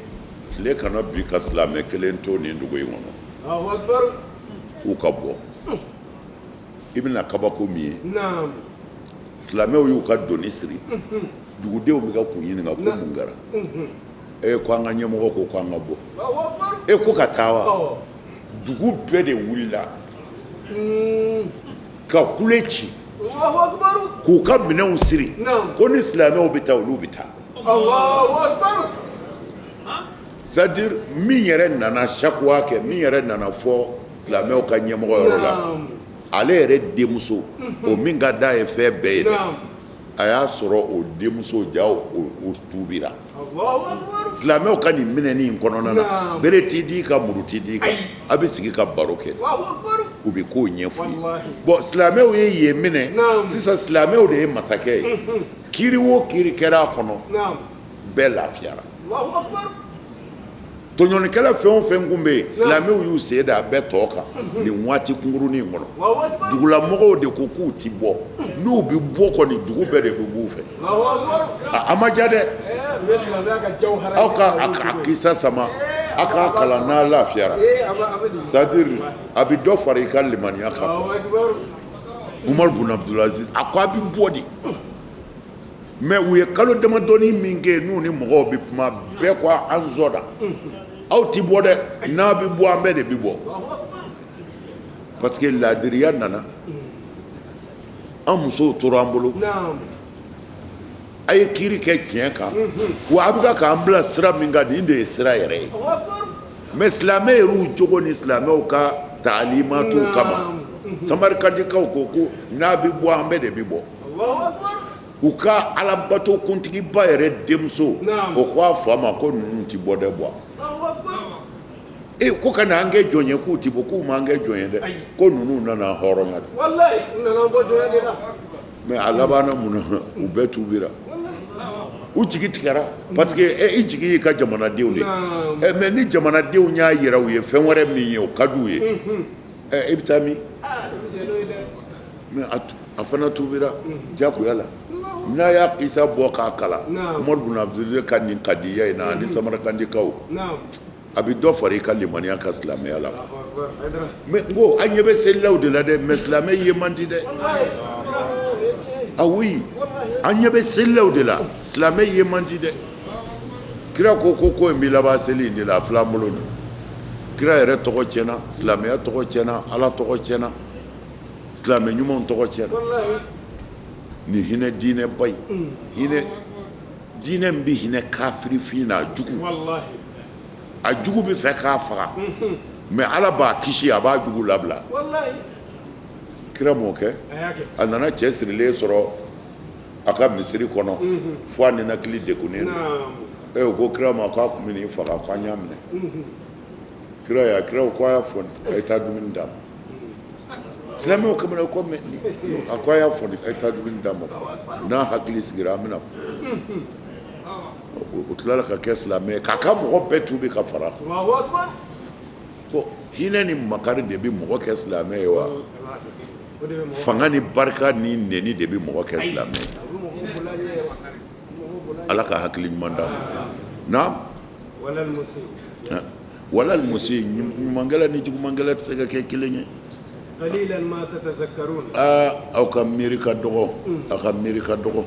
tile kana bi ka silamɛ kelen to nin dugu in kɔnɔ, k'u ka bɔ. I bɛna kabako min ye, silamɛw y'u ka doni siri, dugudenw bɛ ka k'u ɲininka ko mun kɛra. E ko an ka ɲɛmɔgɔ ko an ka bɔ. E ko ka taa wa? Dugu bɛɛ de wulila ka kule ci k'u ka minɛnw siri, ko ni silamɛw bɛ taa, olu bɛ taa. C'est à dire min yɛrɛ nana sakuwa kɛ, min yɛrɛ nana fɔ silamɛw ka ɲɛmɔgɔ yɔrɔ la, ale yɛrɛ denmuso, o min ka d'a ye fɛn bɛɛ ye dɛ, a y'a sɔrɔ o denmuso ja o tuubira silamɛw ka nin minɛni in kɔnɔna na. Bere t'i di ka, muru t'i di kan, a bɛ sigi ka baro kɛ, u bɛ kow ɲɛf'u ye. Bon, silamɛw ye yen minɛ sisan, silamɛw de ye masakɛ ye. Kiiri o kiiri kɛra a kɔnɔ, bɛɛ lafiyara. Tɔɲɔnikɛla fɛn o fɛn kun bɛ yen, silamɛw y'u sen da a bɛɛ tɔ kan nin waati kunkurunin in kɔnɔ. Dugulamɔgɔw de ko k'u ti bɔ, n'u bɛ bɔ kɔni, dugu bɛɛ de bɛ b'u fɛ. A ma diya dɛ. Aw ka a kisa sama, a k'a kalan n'a lafiyara. C'est à dire a bɛ dɔ fara i ka limaniya kan. Umar bun Abdulaziz a ko a bɛ bɔ de. Mais u ye kalo damadɔni min kɛ n'u ni mɔgɔw bɛ kuma, bɛɛ ko an sɔnna, aw ti bɔ dɛ, n'a bɛ bɔ, an bɛɛ de bɛ bɔ, parce que laadiriya nana, an musow tora an bolo, a ye kiiri kɛ tiɲɛ kan, wa a bɛ ka k'an bila sira min kan, nin de ye sira yɛrɛ ye. Mais silamɛ yɛrɛw jogo ni silamɛw ka taalimatu kama, Samarikandikaw ko ko n'a bɛ bɔ, an bɛɛ de bɛ bɔ. U ka alabato kuntigiba yɛrɛ denmuso, o ko a fa ma ko ninnu tɛ bɔ dɛ. Bɔ e ko ka na an kɛ jɔn ye, k'u tɛ bɔ, k'u m'an kɛ jɔn ye dɛ, ko ninnu nana hɔrɔnya de. Mais a labanna mun na? U bɛɛ tuubira, u jigi tigɛra, parce que i jigi y'i ka jamanadenw de ye. Mais ni jamanadenw y'a yira u ye fɛn wɛrɛ min ye, o ka d'u ye, i bɛ taa min? Mais a fana tuubira jagoya la. N'a y'a kisa bɔ k'a kalan, Umaru bun Abdulaziz ka nin kadiya in na ani Samarakandikaw, a bɛ dɔ fara i ka limaniya kan silamɛya la. Mais n ko an ɲɛ bɛ selilaw de la dɛ, mais silamɛ ye man di dɛ. Ah oui, an ɲɛ bɛ selilaw de la, silamɛ ye man di dɛ. Kira ko ko ko in bɛ laban seli in de la, a filɛ an bolo nin. Kira yɛrɛ tɔgɔ tiɲɛna, silamɛya tɔgɔ tiɲɛna, Ala tɔgɔ tiɲɛna, silamɛ ɲumanw tɔgɔ tiɲɛna. Nin hinɛ diinɛba in, hinɛ diinɛ min bɛ hinɛ kafirifin na, a jugu, a jugu bɛ fɛ k'a faga, mais Ala b'a kisi, a b'a jugu labila. Kira m'o kɛ? A nana cɛ sirilen sɔrɔ a ka misiri kɔnɔ fo a ninakili degunnen don. E o ko kira ma k'a tun bɛ n'i faga, k'an y'a minɛ. Kira y'a kira ko a y'a fɔ, a ye taa dumuni d'a ma. Silamɛw kamana ko mais a ko a y'a fɔ, a ye taa dumuni d'a ma, n'a hakili sigira, an bɛna. O tilala ka kɛ silamɛ k'a ka mɔgɔ bɛɛ tuubi ka fara. Ko hinɛ ni makari de bɛ mɔgɔ kɛ silamɛ ye wa? Fanga ni barika ni neni de bɛ mɔgɔ kɛ silamɛ ye? Ala ka hakili ɲuman d'an ma. Naam, walal musi, ɲumankɛla ni jugumankɛla tɛ se ka kɛ kelen ye. Aa, aw ka miiri ka dɔgɔ, aw ka miiri ka dɔgɔ.